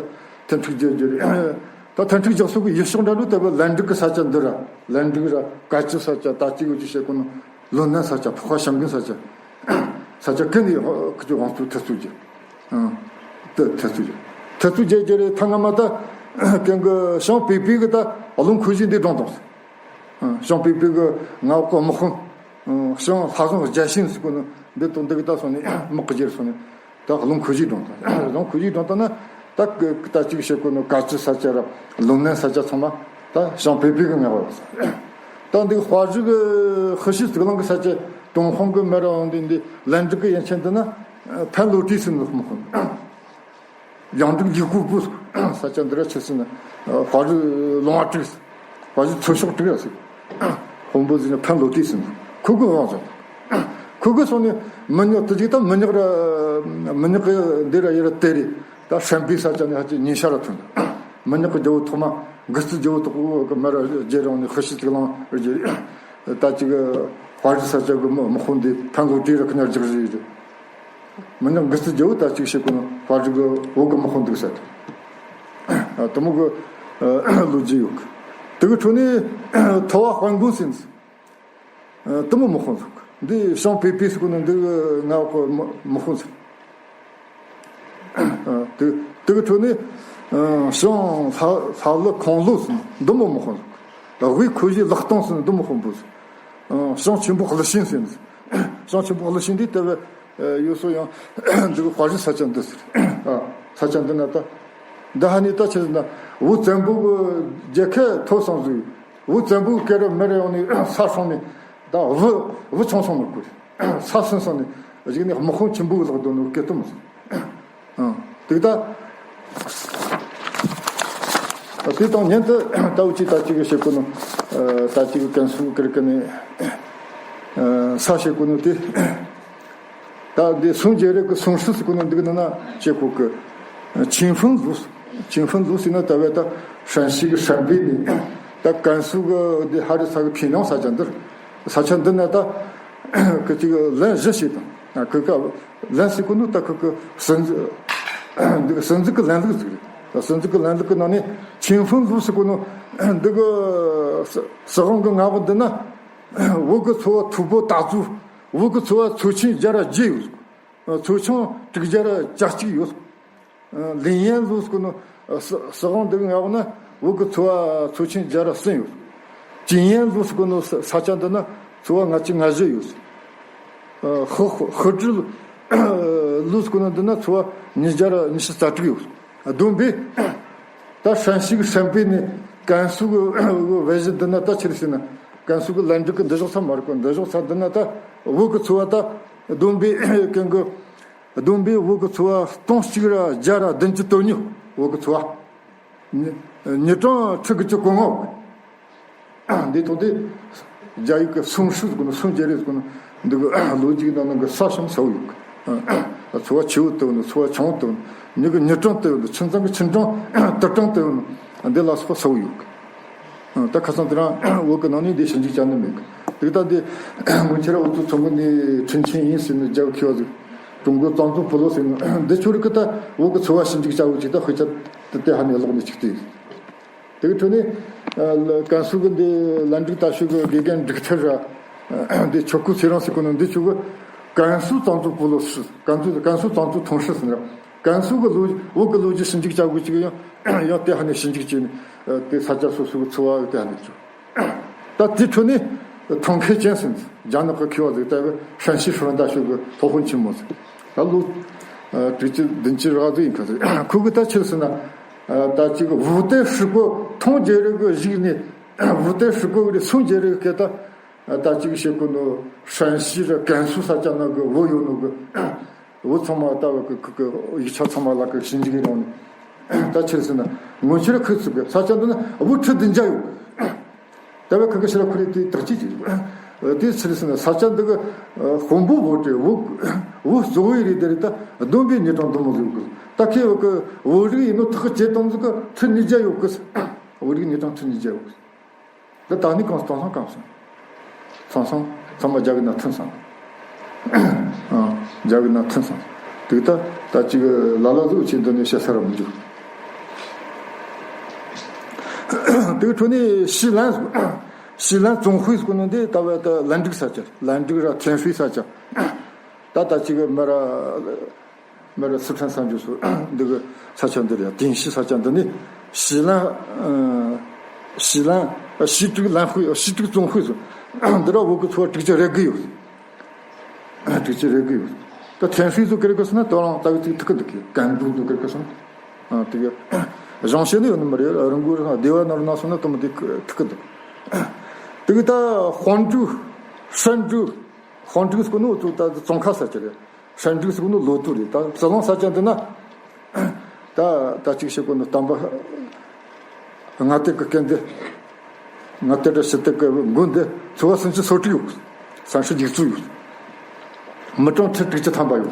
ཐན་ཕྲུག་རྒྱུ་རྒྱུ་རེད། ད་ཐན་ཕྲུག་རྒྱག་སོ་གི་ཡུལ་ཕྱོགས་འདྲ་ལོ་ད་བ་ལན་ཀྲུའུ་གི་ས་ཆ་འདི་ར། ལན་ཀྲུའུ་ར་ཀ་ཅི་ས་ཆ། ད་ཅི་གི་ཅི་བཤད་གོ་ནོ་ལོ་ནན་ས་ཆ། ཕོ་ཁ་ཤང་གིན་ས་ཆ། ས་ཆ་ཀུན་ནས་ཁི་ཆོ་དབང་རྩོད་ཐེབས་རྩོད་རྒྱུ། ཨང་། དེ་ཐེབས་རྩོད་རྒྱུ་ཐེབས་རྩོད་རྒྱུ་རྒྱུ་རེད། ཐང་ང་མ་ད་ཀུན་གི་བྱང་པེ་པེ་གི་ད་ཀླུང་ཁོ་ཤེས་འདི་འདྲོངས་བཏང་ཟིག། ཨང་། བྱང་པེ་པེ་གི་མངའ་འོག་གི་དམག་དཔུང་། ཨང་། བྱང་ལྷ་བཟང་རྒྱལ་ཤིང་ཟེར་གོ་ནོ་འདི་དང་འདི་གི་ད་སོང་ནས་དམག་གི་རྒྱུ་རེད་སོང་ནས། ད་ཀླུང་ཁོ་ཤེས་འདྲོངས་བཏང་། ཀླུང་ཁོ་ཤེས་འདྲོངས་བཏང་ན་ད་ཀི་ད་ཅིག་བཤད་གོ་ནོ་ཀ་ཅི་ས་ཆ་ར་ལོ་ནན་ས་ཆ་ཚང་མ་ད་བྱང་པེ་པེ་གི་མངའ་འོག་རེད། ད་འདི་དཔའ་རིས་གི་ཧི་ཤི་ཙིག་ལང་གི་ས་ཆ། ཏུན་ཧོང་གི་མེ་ར་འོང་འདི་འདི་ལན་ཀྲུའུ་གི་ཡན་ཆད་འདི་ན་ཕན་ལོ་ཀྲི་ཟེར་ནོ་དམག་དཔུང་། ཡང་ཀྲུའུ་ལི་ཀུ་པུ་ས་ཆ་འདི་ར་ཆི་ཟེར་ན། དཔའ་རིས་ལུང་བ་ཀྲུའུ། དཔའ་རིས་ཚོ་ཤོག་ཀྲུའུ་ར་ཟེར། དཔོན་པོ་ཟེར་ན་ཕན་ལོ་ཀྲི་ཟེར་ནོ། ཁོ་གི་དབང་བཟུང་། ཁོ་གི་སོང་ནས་མི་ཉག་དེ་ཅིག་ད་མི་ཉག་ར་མི་ཉག་གི་འདི་ར་ཡི་ར་དེ་རེད། ད་ཧྲན་པེ་ས་ཆ་ནས་ཧ་ཅི་ཉིན་ཤར་ར་ཐོན། མི་ཉག་གི་རྒྱལ་བོ་ཐོག་མ་གི་སི་རྒྱལ་བོ་ཐོག་གི་མེ་ར་རྒྱལ་རང་ནས་ཧི་ཤི་ཙིག་ལང་རྒྱལ། ད་ཅིག་དཔའ་རིས་ས་ཆ་གི་དམག་དམག་དཔུང་འདི་ཕན་ལོ་ཀྲི་ར་ཁི་ཉར་རྒྱག་རེད། མི་ཉག་གི་སི་རྒྱལ་བོ་ད་ཅིག་བཤད་གོ་ནོ་དཔའ་རིས་གི་བོད་གི་དམག་དཔུང་འདུག་ས་དེ་མོ་གི་ལོ་རྒྱུས་ཡོད་གི། དེ་གི་ཁྲོད་ནས་ཐོ་བ་དཔལ་མགོན་ཟེར་ནི། དེ་མོ་དམག་དཔུང་ཟིག། འདི་བྱང་པེ་པེ་ཟེར་གོ་ནོ་འདི་གི་མངའ་འོག་གི་དམག་དཔུང་ཟིག། དེ་དེ་གི་ཁྲོད་ནས་བྱང་ལྷ་ལྷ་ཀླུ་ཁང་ལོ་ཟེར་ནི་འདི་མོ་དམག་དཔུང་ཟིག། དབུས་ཁོ་ཤེས་ལག་སྟོང་ཟེར་ནི་འདི་མོ་དཔོན་པོ་ཟིག། བྱང་ཆེན་པོ་ཀླུ་ཆེན་ཟེར་ནི་ཟིག། བྱང་ཆེན་པོ་ཀླུ་ཆེན་འདི་ལྟ་བུ་ཡོད་སོ་ཡང་། འདི་གི་དཔའ་རིས་ས་ཆ་འདི་ཟེར། ས་ཆ་འདི་ན་ད་འདི་ཧ་ནི་ད་ཆི་ཟེར་ན། བོད་བཙན་པོ་གི་རྒྱལ་ཁབ་ཐོབ་སོང་ཟིག། བོད་བཙན་པོ་གི་སྐེ་རུ་མེ་རུ་ཡོང་ནས་ས་སྲུང་ནས་ད་བུ་བུ་ཆུང་སོང་ནོ་ཁུར། ས་སྲུང་སོང་ནས་གཞུག་ནས་དམག་དཔུང་ཆེན་པོ་གི་ལག་དོན་ནོ་སྐེ་སྟོན་མི་སོང་། ཨང་། དེ་ད། དེ་དང་མཉམ་དུ་ད་འུ་ཅི་ད་ཅིག་བཤད་གོ་ནོ། ད་ཅིག་ཀན་སུའུ་ཀིར་ཀི་ནས་ས་བཤད་གོ་ནོ་དེ། ད་འདི་སུང་རྒྱལ་རབས་ཀྱི་སུང་ཧྲི་ཟེར་གོ་ནོ་འདི་གི་ནང་ན་བཤད་གོ་གི། ཆིང་ཧྥུན་ལུའུ། ཆིང་ཧྥུན་ལུའུ་ཟེར་ན་ད་བས་ད་ཧྲན་ཞི་གི་ཧྲན་པེ་ནས་ད་ཀན་སུའུ་གི་འདི་ཧ་རི་ས་གི་ཕིན་ཡང་ས་ཆ་འདིར། ས་ཆ་འདི་ན་ད་གི་ཅིག་ལན་བཞི་བྱས་དང་། གི་ཀ་ལན་ཟེར་གོ་ནོ་ད་གི་གི་སྲིད་འཛིན། འདི་གི་སྲིད་འཛིན་གི་ལན་ལུགས་ཟིག་རེད། སྲིད་འཛིན་གི་ལན་ལུགས་གི་ནང་ནས་ཆིང་ཧྥུན་ལུའུ་ཟེར་གོ་ནོ་འདི་གི་སྲི་སྲིད་དབང་གི་མངའ་འོག་འདི་ན། བོད་གི་ཚོ་བ་མཐུག་པོ་སྟག་ཚོ། བོད་གི་ཚོ་བ་ཚོ་ཆེན་བརྒྱ་ར་བརྒྱད་ཡོད། ཚོ་ཆུང་དྲུག་བརྒྱ་ར་གྱ་གཅིག་ཡོད། ལིན་ཡན་ལུའུ་ཟེར་གོ་ནོ་སྲི་སྲིད་དབང་འདི་གི་མངའ་འོག་ན་བོད་གི་ཚོ་བ་ཚོ་ཆེན་བརྒྱ་ར་གསུམ་ཡོད། ཅིན་ཡན་ལུའུ་ཟེར་གོ་ནོ་ས་ས་ཆ་འདི་ན་ཚོ་བ་ལྔ་བཅུ་ང་བཞི་ཡོད། ཧི་ཧི་ཧི་ཀྲི་ལུའུ་ཟེར་གོ་ནོ་འདི་ན་ཚོ་བ་ཉིས་བརྒྱ་ར་ཉི་ཤུ་རྩ་དྲུག་ཡོད། བསྡོམས་པས་ད་ཧྲན་ཞི་གི་ཧྲན་པེ་ནས་ཀན་སུའུ་གི་བལ་གཞི་འདི་ན་ད་ཆི་རེད་ཟེར་ན། ཀན་སུའུ་གི་ལན་ཀྲུའུ་གི་འདི་ཕྱོགས་ས་མ་རེད་གོ། འདི་ཕྱོགས་ས་འདི་ན་ད་བོད་གི་ཚོ་བ་ད་བསྡོམས་པས་གང་གི། བསྡོམས་པས་བོད་གི་ཚོ་བ་སྟོང་གཅིག་ར་བརྒྱ་ར་བདུན་ཅུ་དོན་གཉིས། བོད་གི་ཚོ་བ། ཉི་ཉི་གྲངས་ཁྲི་དགུ་བཅུ་གོ་ལྔ། འདི་ཐོག་དེ་རྒྱ་ཡིག་གི་སུང་ཧྲི་ཟེར་གོ་ནོ། སུང་རྒྱལ་རབས་ཟེར་གོ་ནོ། འདི་གི་ལོ་རྒྱུས་ནང་ནང་གི་ས་ཞིང་ས་བོ་ཡོད་གི། ཚོ་བ་ཆེ་བོ་དེ་ཡོད་ནོ། ཚོ་བ་ཆུང་བོ་དེ་ཡོད་ནོ། མྱི་གི་མྱི་གྲངས་དེ་ཡོད་ནོ། ཁྱིམ་ཚང་གི་ཁྱིམ་གྲངས་དུད་གྲངས་དེ་ཡོད་ནོ། འདི་ལ་སོགས་པ་ས་བོ་ཡོད་གི། ཨ། ད་ཁ་སང་དེ་རིང་བོད་གི་ནང་ནས་འདི་ཞིབ་འཇུག་བྱ་ནི་མེད་གི། དེ་ད་འདི་སྔོན་ཆད་འུ་ཚོ་ཚོང་དཔོན་ནི་ཁྲིན་ཆིན་ཡིན་ཟེར་ནི་རྒྱ་གི་མཁས་པ་ཟིག། ཀྲུང་གོ་ཙང་ཙུའུ་པུའུ་ལོ་ཟེར་ནི་འདི་ཆོ་རིག་གི། ད་བོད་གི་ཚོ་བ་ཞིབ་འཇུག་བྱ་བོ་ཅིག་ད་དཔེ་ཆ་དེ་ཧ་ནི་ཀློག་ནི་ཅིག་དེ། དེ་གི་ཁྲོད་ནས། ཨ། ལ་ཀན་སུའུ་གི་འདི་ལན་ཀྲུའུ་ཏ་ཞོལ་གི་དགེ་རྒན་འབྲུག་ཐར་ར། འདི་ཆོས་སྐུ་ཚེ་རིང་ཟེར་གོ་ནོ་འདི་ཆོ་གི་ཀན་སུའུ་ཙང་ཙུའུ་པུའུ་ལོ་ཧྲི། ཀན་སུའུ་ཀན་སུའུ་ཙང་ཙུའུ་ཐུང་ཧྲི་ཟེར་ནི་ར། ཀན་སུའུ་གི་ལོ། བོད་གི་ལོ་རྒྱུས་ཞིབ་འཇུག་བྱ་དགོས་ཅིག་ཡང་ཡང་དེ་ཧ་ནས་ཞིབ་འཇུག་བྱས་ནས། ཨ། དེ་ས་ཆ་སོ་སོ་གི་ཚོ་བ་དེ་ཧ་ནས་བཅུག། ད་དེའི་ཁྲོད་ནས་ཐང་ཁེ་ཅན་ཟེར་ནི་རྒྱ་ནག་གི་མཁས་པ་ཟིག་ལྟ་བུ་ཧྲན་ཞི་ཧྲུན་ཏ་ཞོལ་གི་སློབ་དཔོན་ཆེན་མོ་ཟིག། ད་ལོ། ཨ། དྲུག་ཅུ་བདུན་ཅུ་རག་ཟིག་ཡིན་ཁ་ཟིག། ཁོ་གི་ད་ཆི་ཟེར་ན། ཨ། ད་ཅིག་ཝུ་ཏེ་ཧྲི་ཀོ། ཐང་རྒྱལ་རབས་གི་གཞུག་ནས་ཝུ་ཏེ་ཧྲི་ཀོ་གི་རེད། སུང་རྒྱལ་རབས་གི་སྐད། ད་ད་ཅིག་བཤད་གོ་ནོ་ཧྲན་ཞི་ར་ཀན་སུའུ་ས་ཆ་ནང་གི་བོད་ཡོད་ནོ་གི། བོད་ཚང་མ་ལྟ་བུ་གི་གི་གི་ཡིག་ཆ་ཚང་མ་ལ་གི་ཞིབ་འཇུག་ཡོང་ནས། ད་ཆི་ཟེར་ན་སྔོན་ཆད་ཁུ་ཚུགས་གི་ས་ཆ་འདི་ན་བོད་ཁྲི་བདུན་བརྒྱ་ཡོད། ལྟ་བུ་གི་གི་ཕྱི་ལ་ཁུ་རེ་དེ་དག་ཅིག་ཅིག། དེ་ཆི་ཟེར་ན་ས་ཆ་འདི་གི་དཔོན་པོ་བོད་རེད། བོད་བོད་གཙོ་བོ་རེད། དེ་རེད། ད་བསྡོམས་པས་ཉིས་གྲངས་དུ་མ་ཡོད་གི། ད་ཁེ་བོད་གི་བོད་རིགས་ཡིན་ནོ་ཐག་གི་བཅད་བཏང་ཟིག་གི་ཁྲི་ཉིས་བརྒྱ་ཡོད་གི། བོད་རིགས་ཉིས་གྲངས་ཁྲི་ཉིས་བརྒྱ་ཡོད་གི། འདི་ད་ནི་གང་སྟོང་སང་གང་སོང་། ཚང་སང་ཚང་མ་རྒྱ་གི་ནང་ཐོན་སོང་། ཨ། རྒྱ་གི་ནང་ཐོན་སོང་། དེ་ད་ད་ཅིག་ལ་ལ་ཟིག་ཆེ་འདི་ནས་བཤད་ས་ར་མི་འཇུག། དེ་ཁྲོད་ནས་ཞི་ལན། ཞི་ལན་ཙུང་ཧུའེ་ཟེར་གོ་ནོ་འདི་ལྟ་བུ་ད་ལན་ཀྲུའུ་ས་ཆ། ལན་ཀྲུའུ་ར་ཐེན་ཧྲུའེ་ས་ཆ། ད་ད་ཅིག་མ་ར། མ་ར་སི་ཁྲོན་ས་མཇུག་སོ་འདི་གི་ས་ཆ་འདི་རེད། ཐེན་ཞི་ས་ཆ་འདི་ནི་ཞི་ལན། ཨ། ཞི་ལན། ཨ། ཞི་ཀྲུའུ་ལན་ཧུའེ། ཞི་ཀྲུའུ་ཙུང་ཧུའེ་ཟེར། འདི་ར་བོད་གི་ཚོ་བ་དྲུག་ཅུ་རེ་དགུ་ཡོད། དྲུག་ཅུ་རེ་དགུ་ཡོད། ད་ཐེན་ཧྲུའེ་ཚོ་ཀེར་གི་སོང་ན་དོ་རང་ད་གི་ཐུག་གི་འདུག་གི། ཀན་ཀྲུའུ་ཚོ་ཀེར་གི་སོང་། ཨ། དེ་གི་ཞང་ཞུང་ནས་ཡོད་ནི་མ་རེད། རི་མགོ་ར་སྡེ་བ་ནོར་ན་སོང་ན་དུ་མ་དེ་ཐུག་གི་འདུག། དེ་གི་ད་ཧོན་ཀྲུའུ། ཧྲན་ཀྲུའུ། ཧོན་ཀྲུའུ་ཟེར་གོ་ནོ་ཚོ་ད་ཙོང་ཁ་ས་ཆ་རེད། ཧྲན་ཀྲུའུ་ཟེར་གོ་ནོ་ལོ་ཏུ་རེད། ད་ཙི་ལིང་ས་ཆ་འདི་ན། ད་ད་ཅིག་བཤད་གོ་ནོ་དམ་པ་ལྔ་སྟེ་གི་སྐད་འདི། ལྔ་སྟེ་ར་ཞི་སྟེ་གི་མགོན་འདི་ཚོ་བ་སུམ་ཅུ་སོ་དྲུག་ཡོད། སུམ་ཅུ་ཡིག་གཙོ་ཡོད། མི་གྲངས་ཁྲི་དྲུག་ཅུ་ཐམ་པ་ཡོད།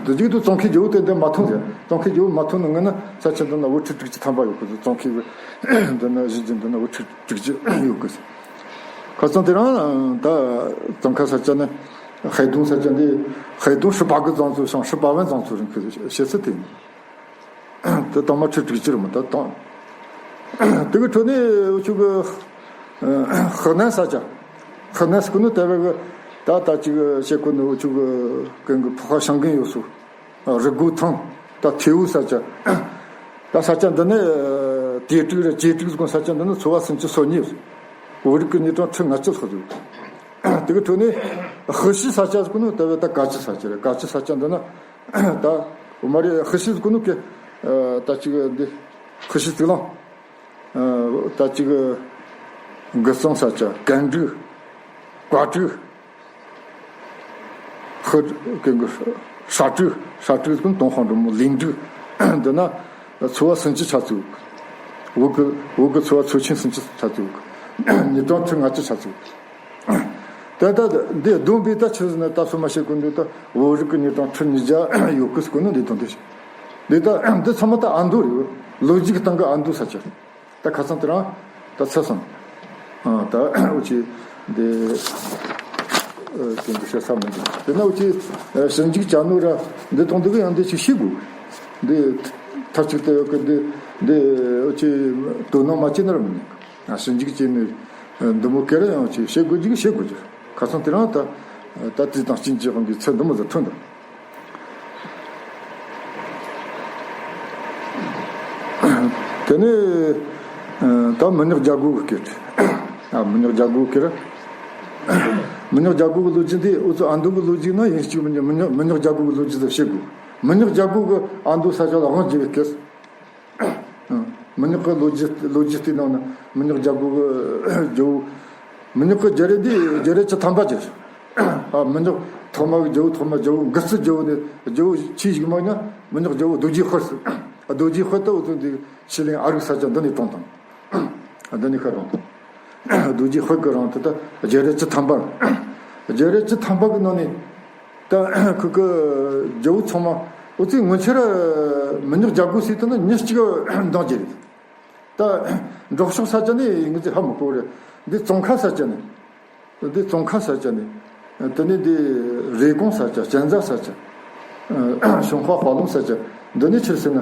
དེ་རྗེས་དུ་ཙོང་ཁའི་རྒྱལ་པོ་དེ་འདི་མ་ཐོན་ཟེར། ཙོང་ཁའི་རྒྱལ་པོ་མ་ཐོན་ནི་སྔོན་ན་ས་ཆ་འདི་ན་བོད་ཁྲི་དྲུག་ཅུ་ཐམ་པ་ཡོད་གི། ཙོང་ཁའི་འདི་ན་གཞིས་བྱེས་འདི་ན་བོད་ཁྲི་དྲུག་ཅུ་ཡོད་གི། ཁ་སང་དེ་རིང་ད་ཙོང་ཁ་ས་ཆ་ནི། ཧའེ་ཏུང་ས་ཆ་འདི། ཧའེ་ཏུང་十八个藏族 ཤང་十八万藏族人 གི་བཤད་ཚུལ་དེ་ཡིན། དེ་དང་མ་ཁྲི་དྲུག་ཅུ་རེད་མོ། ད་དང་། དེ་གི་ཁྲོད་ནས་འུ་ཆོ་གི། ཨ། ཧི་ནན་ས་ཆ། ཧི་ནན་ཟེར་གོ་ནོ་དེ་བས་གི། ད་ད་ཅིག་བཤད་གོ་ནོ་འུ་ཆོ་གི་གན་གི་ཕོ་ཁ་ཞང་གན་ཡོད་སོ། ཨ། རི་མགོ་ཐང་། ད་ཐེ་བོ་ས་ཆ། ད་ས་ཆ་འདི་ནི། ཨ། ཏེ་ཀྲིག་ར་ཅེ་ཀྲིག་ཟེར་གོ་ས་ཆ་འདི་ནི་ཚོ་བ་སུམ་ཅུ་སོ་གཉིས། བོད་རིགས་གི་མྱི་གྲངས་ཁྲི་ལྔ་བཅུ་ལྷག་ཡོད། དེ་གི་ཁྲོད་ནས་ཧི་ཤི་ས་ཆ་ཟེར་གོ་ནོ་དེ་བས་ད་ཀ་ཅི་ས་ཆ་རེད། ཀ་ཅི་ས་ཆ་འདི་ན། ད་འོ་མ་རེད། ཧི་ཤི་ཟེར་གོ་ནོ་གི། ཨ། ད་ཅིག་འདི་ཧི་ཤི་ཙི་ལང་། ཨ། ད་ཅིག་གི་གི་སང་ས་ཆ། ཀན་ཀྲུའུ། ཀ་ཀྲུའུ། ཧི་གི་གི་ཧྲ་ཀྲུའུ། ཧྲ་ཀྲུའུ་ཀུན་ཏུང་ཧོང་འགྲོ་མོ་ལིང་ཀྲུའུ། འདི་ན་ཚོ་བ་སུམ་ཅུ་ཆ་ཙིག་ཡོད། བོད་གི་བོད་གི་ཚོ་བ་ཚོ་ཆེན་སུམ་ཅུ་ཆ་ཙིག་ཡོད། མྱི་གྲངས་ཁྲི་ལྔ་བཅུ་ཆ་ཙིག་ཡོད། ད་ལྟ་འདི་བསྡོམས་པས་ད་ཆི་ཟེར་ན། ད་སོ་མ་བཤད་གོ་འདུག། ད་བོད་རིགས་གི་མྱི་གྲངས་ཁྲི་ཉིས་བརྒྱ་ཡོད་གི་ཟེར་གོ་ནོ་འདི་དང་འདི་བཤད། འདི་ད་འདི་ཚང་མ་ད་ཨ་མདོ་རེད། ལོ་རྒྱུས་སྟེང་གི་ཨ་མདོ་ས་ཆ། ད་ཁ་སང་དེ་རིང་ད་ཚར་སོང་། ཨ། ད་འུ་ཆོ་འདི། ཨ། དེ་འདི་བཤད་ས་མི་འདུག། དེ་ན་འུ་ཆོ། ཨ། ཞིབ་འཇུག་བྱ་ནོ་ར་འདི་དང་འདི་གི་ཡང་འདི་ཅིག་ཤེས་དགོས། འདི་མཐའ་གཅིག་ཏུ་ཡོད་གི། འདི་འདི་འུ་ཆོ་དོ་སྣང་མ་བྱས་ན་ར་མི་ཉན་གི། ཨ། ཞིབ་འཇུག་བྱས་ནས་འདི་མོ་ག་རེ་ཡང་འུ་ཆོ་བྱེད་དགོས་རྒྱུ་གི་བྱེད་དགོས་རྒྱུ། ཁ་སང་དེ་རིང་ད་ད་དུས་དང་རྐྱེན་གྱི་དབང་གིས་ཚེ་འདི་མོ་ཟིག་ཐོན་འདུག། དེ་ནས། ཨ། ད་མི་ཉག་རྒྱལ་སྒོ་གི་སྐད། ཨ། མི་ཉག་རྒྱལ་སྒོ་གི་སྐད། མི་ཉག་རྒྱལ་སྒོ་གི་ལོ་རྒྱུས་འདི་འུ་ཚོ་ཨ་མདོ་གི་ལོ་རྒྱུས་ན་ཡིན་གཅིག་མི་ཉག། མི་ཉག་མི་ཉག་རྒྱལ་སྒོ་གི་ལོ་རྒྱུས་དེ་བཤད་དགོས། མི་ཉག་རྒྱལ་སྒོ་གི་ཨ་མདོ་ས་ཆ་ལ་དབང་བསྒྱུར་བའི་སྐད། ཨ། མི་ཉག་གི་ལོ་རྒྱུས་ལོ་རྒྱུས་དེའི་ནང་ན་མི་ཉག་རྒྱལ་སྒོ་གི་རྒྱལ་པོ། མི་ཉག་གི་རྒྱལ་རབས་འདི་རྒྱལ་རབས་བཅུ་ཐམ་པ་ཅིག། ཨ། མི་ཉག་ཐོག་མ་གི་རྒྱལ་པོ། ཐོག་མ་རྒྱལ་པོ་འགུ་རྩི་རྒྱལ་པོ་ནས་རྒྱལ་པོ་ཆེས་ཞིག་མ་ཉག། མི་ཉག་རྒྱལ་པོ་རྡོ་རྗེ་ཧོར་ཟེར། རྡོ་རྗེ་དཔལ་དུ་འུ་ཚོ་འདི་ཕྱི་གླིང་ཨ་རིག་ས་ཆ་འདི་ནས་དྲངས་དང་། འདི་ནས་ཤར་དྲངས་དང་། རྡོ་རྗེ་དཔལ་གི་རིང་དུ་ད་རྒྱལ་རབས་བཅུ་ཐམ་པ། རྒྱལ་རབས་བཅུ་ཐམ་པ་གི་ནང་ནས་ད་ཁུ་གི་རྒྱལ་པོ་ཚང་མ་འུ་ཚོས་སྔོན་ཆད་ར་མི་ཉག་རྒྱལ་པོ་ཟེར་དུས་ན་མྱི་གཅིག་འདང་རྒྱུ་རེད། ད་འབྲོག་ཕྱོགས་ས་ཆ་ནས་ངེད་ཚོས་ཧ་མི་གོ་རེད། འདི་ཙོང་ཁ་ས་ཆ་ནས། འདི་ཙོང་ཁ་ས་ཆ་ནས། དེ་ནས་འདི་རེབ་གོང་ས་ཆ། གཅན་ཚ་ས་ཆ། ཞུན་ཧྭ་དཔའ་ལུང་ས་ཆ། འདི་ནས་ཆི་རེད་ཟེར་ན།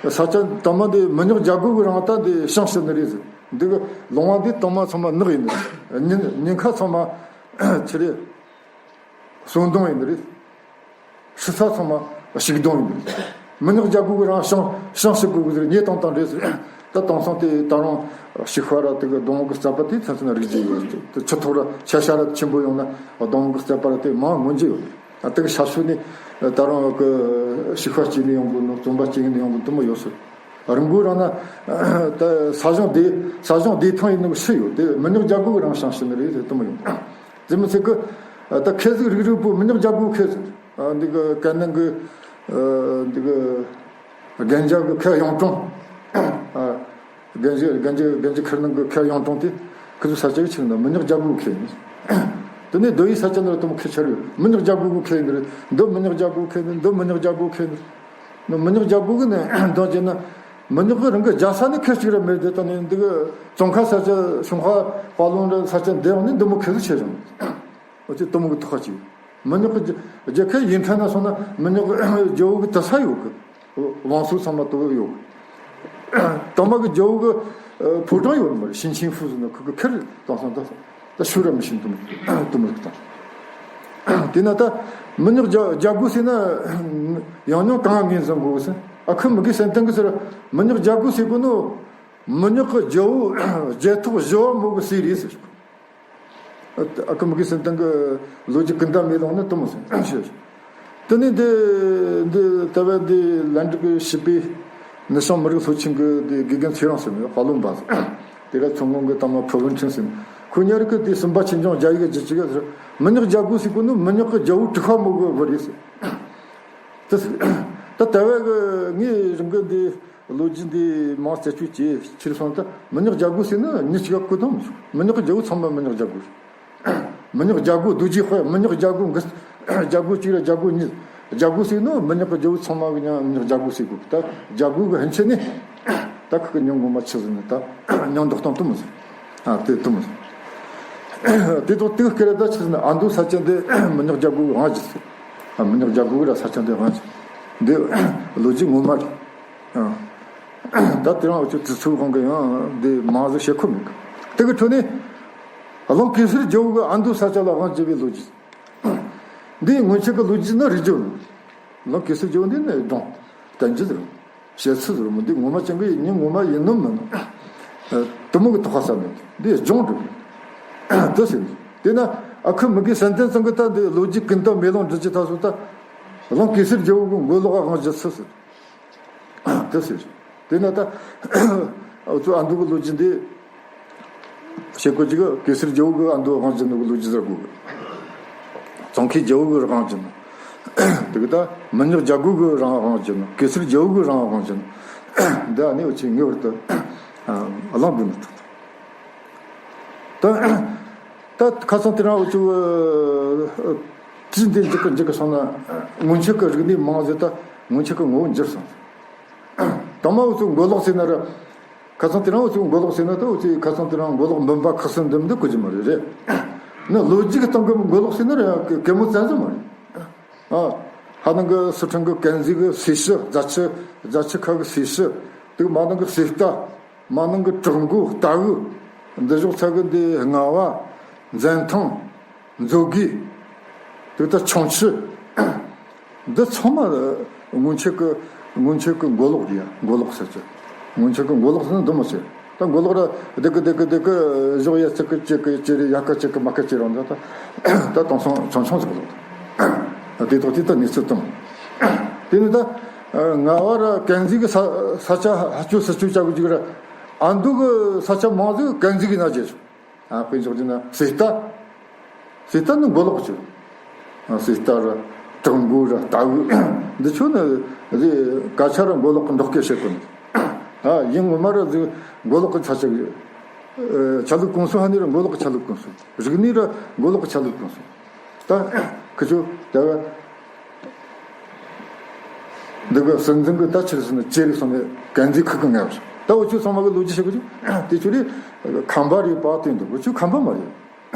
ས་ཆ་དང་མ་འདི་མི་ཉག་རྒྱལ་པོ་གི་རིང་ད་འདི་ཞིང་ཞིག་ནི་རེད་ཟེར། འདི་གི་ལུང་བ་འདི་དང་མ་ཚང་མ་ནགས་ཡིན་ནི་རེད། ཉིན་ཉིན་ཁ་ཚང་མ་ཆི་རེད། སོ་སྡོང་ཡིན་ནི་རེད། ཕྱི་ས་ཚང་མ་ཕྱུགས་སྡོང་ཡིན་ནི་རེད། མི་ཉག་རྒྱལ་པོ་གི་རིང་ཞིང་ཞིང་ཞིག་དགོས་གི་ཟེར། ཉེ་དང་དང་འདྲེས་ཟེར། ད་དེང་སང་དེ་ད་རུང་ཕྱུགས་ཧྭ་ར་དེ་གི་སྡོང་བོ་གི་རྩད་པ་དེ་ཚན་ཚན་རིག་རྒྱུ་ཡོད། དེ་ཆུ་ཐོག་ར་ཆ་ཤ་ར་ཆེན་པོ་ཡོང་ན་སྡོང་བོ་གི་རྩད་པ་ར་དེ་མང་ངོ་འཇུ་ཡོད། ད་དེ་གི་ཤ་ཤུ་ནི་ད་རུང་གི་ཕྱུགས་ཧྭ་སྐྱེས་ནི་ཡོང་གི་ནོ། བཙོང་པ་སྐྱེས་ནི་ཡོང་གི་དེ་མོ་ཡོད་སོ། རི་མགོ་རང་ན་ད་ས་ཞིང་བདེ་ས་ཞིང་བདེ་ཐང་ཡིན་ནོ་ཤི་ཡོད། དེ་མི་ཉག་རྒྱལ་པོ་གི་རིང་ཞིང་ཞིག་ནི་རེད། དེ་དེ་མོ་ཡོང་། དེ་མི་ཚད་གི་ད་ཁེ་ཟིག་རིག་རིག་པོ་མི་ཉག་རྒྱལ་པོ་ཁེ་ཟིག། ཨ། འདི་གི་ཀན་ནང་གི། ཨ། འདི་གི་རྒན་རྒྱ་གི་ཁེ་གཡུང་དྲུང་། ཨ། རྒན་རྒྱ་རྒན་རྒྱ་རྒན་རྒྱ་ཁེར་ནང་གི་ཁེ་གཡུང་དྲུང་དེ་ཁི་ཚོ་ས་ཆ་གི་ཆི་ན་མི་ཉག་རྒྱལ་པོ་ཁེ་ཡིན། དེ་ནས་རྡོ་ཡི་ས་ཆ་ནང་དུ་མོ་ཁེ་ཆེར་ཡོད། མི་ཉག་རྒྱལ་པོ་གི་ཁེ་ཡིན་རེད། འདི་མི་ཉག་རྒྱལ་པོ་ཁེ་ཡིན། འདི་མི་ཉག་རྒྱལ་པོ་ཁེ་ཡིན། ནི་མི་ཉག་རྒྱལ་པོ་གི་ནི་འདང་བྱས་ན། མི་ཉག་གི་རང་གི་རྒྱལ་ས་ནི་ཁེ་གཅིག་ར་མེད་དེ། ད་ནི་འདི་གི་ཙོང་ཁ་ས་ཆ། ཞུན་ཧྭ་དཔའ་ལུང་ར་ས་ཆ་འདི་ཡང་ནི་འདི་མོ་ཁེ་ཚོ་ཆེ་རུང་། འོ་ཅི་དེ་མོ་གི་ཐོག་ཁ་ཅིག། མི་ཉག་གི་རྒྱལ་ཁབ་ཡིན་ཐ་ན་སོང་ན་མི་ཉག་གི་རྒྱལ་པོ་གི་དུར་ས་ཡོད་གི། བང་སོ་ཚང་མ་དེ་ཡོད་གི། དང་མ་གི་རྒྱལ་པོ་གི་ཕོ་བྲང་ཡོད་མ་རེད། ཞིང་ཆེན་ཧྥུ་ཟེར་ནོ་ཁུ་གི་ཁེར་དེང་སང་ད་ད་ཤུ་ར་མི་ཤེས། དེ་མོ་དེ་མོ་གི་དང་། དེ་ན་ད་མི་ཉག་རྒྱལ་རྒྱལ་པོ་ཟེར་ན་ཡང་སྙིང་གང་ངེས་བཟང་གོ་ཟེར། ཨ་ཁུ་མི་དགེ་སེམས་ལྡན་གི་ཟེར། མི་ཉག་རྒྱལ་པོ་ཟེར་གོ་ནོ་མི་ཉག་གི་རྒྱལ་པོ་རྒྱལ་ཐོག་བཞི་བ་མོ་གི་སྲས་རེད་ཟེར། ཨ་ཁུ་མི་དགེ་སེམས་ལྡན་གི་ལོ་རྒྱུས་ཀུན་ད་མེ་ལོང་ནི་དེ་མོ་ཟེར་ཞུ། དེ་ནས་འདི་འདི་ད་བར་འདི་ལན་ཀྲུའུ་གི་བྱིས་པའི་ནུ་ཞང་མི་རིགས་སློབ་ཆེན་གི་འདི་དགེ་རྒན་ཚེ་རིང་ཟེར་ནི་དཔའ་ལུང་པ་ཟེར། དེ་ག་ཚོང་ཁང་གི་དང་མ་ཕུ་བུན་ཁྲིན་ཟེར་ནི། ཁོ་གཉིས་རིགས་གི་དེ་སུམ་པ་ཆོས་འབྱུང་རྒྱ་ཡིག་གི་རྒྱུད་ཅིག་ག་ཟེར། མི་ཉག་རྒྱལ་པོ་ཟེར་གོ་ནོ་མི་ཉག་གི་རྒྱལ་པོ་དྲུག་པ་མོ་གི་བུ་རེད་ཟེར། དེ་ཟེར། ད་ད་བར་གི་ངའི་རང་གི་འདི་ལོ་རྒྱུས་འདི་མང་རྩད་གཅོད་བྱས་ཕྱིར་སོང་ད། མི་ཉག་རྒྱལ་པོ་ཟེར་ན་མྱི་གཅིག་ག་གོ་དང་མི་ཆོག། མི་ཉག་གི་རྒྱལ་པོ་ཚང་མ་མི་ཉག་རྒྱལ་པོ་རེད། མི་ཉག་རྒྱལ་པོ་རྡོ་རྗེ་དཔལ། མི་ཉག་རྒྱལ་པོ་འགུ། རྒྱལ་པོ་གཅིག་ར་རྒྱལ་པོ་གཉིས། རྒྱལ་པོ་ཟེར་ནོ་མི་ཉག་གི་རྒྱལ་པོ་ཚང་མ་གི་མྱིང་མི་ཉག་རྒྱལ་པོ་ཟེར་གོ། ད་རྒྱལ་པོ་གི་ཕན་ཆད་ནི་ད་ཁུ་གི་མྱིང་ངོ་མ་ཆི་ཟེར་ན་ད་མྱིང་འདོགས་སྟངས་དེ་མོ་ཟེར། ཨ་དེ་དེ་མོ་ཟེར། དེ་དོ་དེ་སྐད་ར་ད་ཆི་ཟེར་ན། ཨ་མདོ་ས་ཆ་འདི་མི་ཉག་རྒྱལ་པོ་གི་དབང་བྱས་ཟེར། ཨ་མི་ཉག་རྒྱལ་པོ་གི་ར་ས་ཆ་འདི་དབང་བྱས། འདི་ལོ་རྒྱུས་ངོ་མ་རེད། ཨ། ད་དེ་རིང་འུ་ཚོ་དུས་ཚོད་དབང་གིས་ཡང་འདི་མང་ཟིག་བཤད་ཁོམ་མེད་གི། དེ་གི་ཁྲོད་ནས་གླང་གེ་སར་རྒྱལ་པོ་གི་ཨ་མདོ་ས་ཆ་ལ་དབང་བྱས་པའི་ལོ་རྒྱུས། འདི་སྔོན་ཆད་གི་ལོ་རྒྱུས་ནི་རིག་རྒྱུ་རེད། གླང་གེ་སར་རྒྱལ་པོ་འདི་ནི་སྒྲུང་བསྟན་རྒྱུ་རེད། བཤད་ཚུལ་རེད་མོ། འདི་ངོ་མ་ཅན་གི་ཡིན་ངོ་མ་ཡིན་ནམ་མིན་ནམ། ཨ། དེ་མོ་གི་དོགས་པ་ཟ་མེད། འདི་སྒྲུང་རེད། དེ་ཟེར་ནས་དེ་ན་ཨ་ཁུ་མི་དགེ་སེམས་ལྡན་ཚང་གི་ད་འདི་ལོ་རྒྱུས་ཀུན་ད་མེ་ལོང་འབྲི་རྒྱུ་ད་སོ། ད་གླང་གེ་སར་རྒྱལ་པོ་གི་མགོ་ལོག་ག་དབང་བྱས་ཚུལ་ཟེར། དེ་ཟེར། དེ་ན་ད་འུ་ཚོ་ཨ་མདོ་གི་ལོ་རྒྱུས་འདི་བཤད་གོ་ཅིག་གི། གེ་སར་རྒྱལ་པོ་གི་ཨ་མདོ་དབང་བྱས་ནོ་གི་ལོ་རྒྱུས་ཟེར་གོ་གི། ཙོང་ཁའི་རྒྱལ་པོ་གི་རང་བྱས་ནོ། དེ་གི་ད་མི་ཉག་རྒྱལ་པོ་གི་རང་དབང་བྱས་ནོ། གེ་སར་རྒྱལ་པོ་གི་རང་དབང་བྱས་ནོ། འདི་ཨ་ནི་འུ་ཆོས་ངེས་པར་དུ་ཨ་གླེང་དགོས་ནི་ཐོག་ད། ད་ཁ་སང་དེ་རིང་འུ་ཚོ་ཨ་ཨ་དུས་འདི་འཇིག་གི་འཇིག་གི་སོང་ན། སྔོན་ཆད་ཀྱི་རིག་གནས་མང་ཟེར། ད་སྔོན་ཆད་ཀྱི་ངོ་བོ་འགྱུར་སོང་། དང་མ་འུ་ཚོ་མགོ་ལོག་ཟེར་ན་ར། ཁ་སང་དེ་རིང་འུ་ཚོ་མགོ་ལོག་ཟེར་ན། ད་འུ་ཚོས་ཁ་སང་དེ་རིང་མགོ་ལོག་འབུམ་པ་ཁག་སེང་འདི་མོ་འདི་གོ་རྒྱུ་མ་རེད། རེད། ནི་ལོ་རྒྱུས་ཀྱི་སྟེང་གི་མགོ་ལོག་ཟེར་ན་ར་ཡང་གེ་མོ་བཙན་བཟོ་མ་རེད། ཨ། ཧ་ནང་གི་སི་ཁྲོན་གི་ཀན་ཟི་གི་སེར་ཤུལ། རྫ་ཆུ། རྫ་ཆུ་ཁ་གི་སེར་ཤུལ། དེ་མ་ནང་གི་སེར་རྟ། མ་ནང་གི་བྲག་མགོ། རྟ་གོས། འདི་ཕྱོགས་ཚ་གི་འདི་རྔ་བ། འཛན་ཐང་། མཛོད་དགེ། དེ་ལྟར་ཁྱུང་མཆུ། འདི་ཚང་མ་སྔོན་ཆད་ཀྱི་སྔོན་ཆད་ཀྱི་མགོ་ལོག་རེད་ཡ། མགོ་ལོག་ཟེར་གྱི། སྔོན་ཆད་ཀྱི་མགོ་ལོག་ཟེར་ན་འདི་མོ་ཟེར། ད་མགོ་ལོག་ར་བདེ་གི་བདེ་གི་བདེ་གི་ཞོག་ཡ་ཙི་གི་ཅི་གི་ཅི་རེད། ཡ་གི་ཅི་གི་མ་གི་ཅི་རང་ད། ད་ད་དེང་སང་ཆུང་ཆུང་ཟིག་ལོག་དེ་ཐོག་དེ་ད་གནས་ཚུལ་དང་། དེ་ནི་ད་རྔ་བ་ར་ཀན་ཟི་གི་ས་ས་ཆ་ཧ་ཅོ་སི་ཅོ་བྱ་གི་ཅིག་ར། ཨ་མདོ་གི་ས་ཆ་མང་ཟིག་ཀན་ཟི་གི་ན་རྒྱལ་ཞོག་ཨ། དཔེ་འཇོག་རྒྱུ་ན་སེར་རྟ། སེར་རྟ་ནི་མགོ་ལོག་ཅིག་ཨ། སེར་རྟ་ར། དྲག་མགོ་ར་ལྟ་བུ། འདི་ཆོ་ནི་རེ་སྐད་ཆ་ར་མགོ་ལོག་གི་འདྲོག་སྐད་བཤད་གོ་ནི། ཨ། ཡིན་ངོ་མ་ར་ཟིག་མགོ་ལོག་གི་ཚ་ཆ་གི། ཨ། ཆ་ལུགས་གོང་སུ་ཧ་ནི་ར་མགོ་ལོག་གི་ཆ་ལུགས་གོང་སུ། རིག་གནས་ར་མགོ་ལོག་གི་ཆ་ལུགས་གོང་སུ། ད་ཁི་ཆོ་ད་བ། འདི་གི་སྲིད་འཛིན་གི་ད་ཆི་རེད་ཟེར་ན་ཅེ་རེད་སོང་ནས་གན་རྩིས་ཁུར་གི་ངས་བ། ད་འུ་ཆོ་ཚང་མ་གི་ལོ་རྒྱུས་བཤད་གི་ཆོ་དེ་ཆོ་རེད། ཁམས་པ་རེད་པ་དེ་འདུག་འུ་ཆོ་ཁམས་པ་མ་རེད།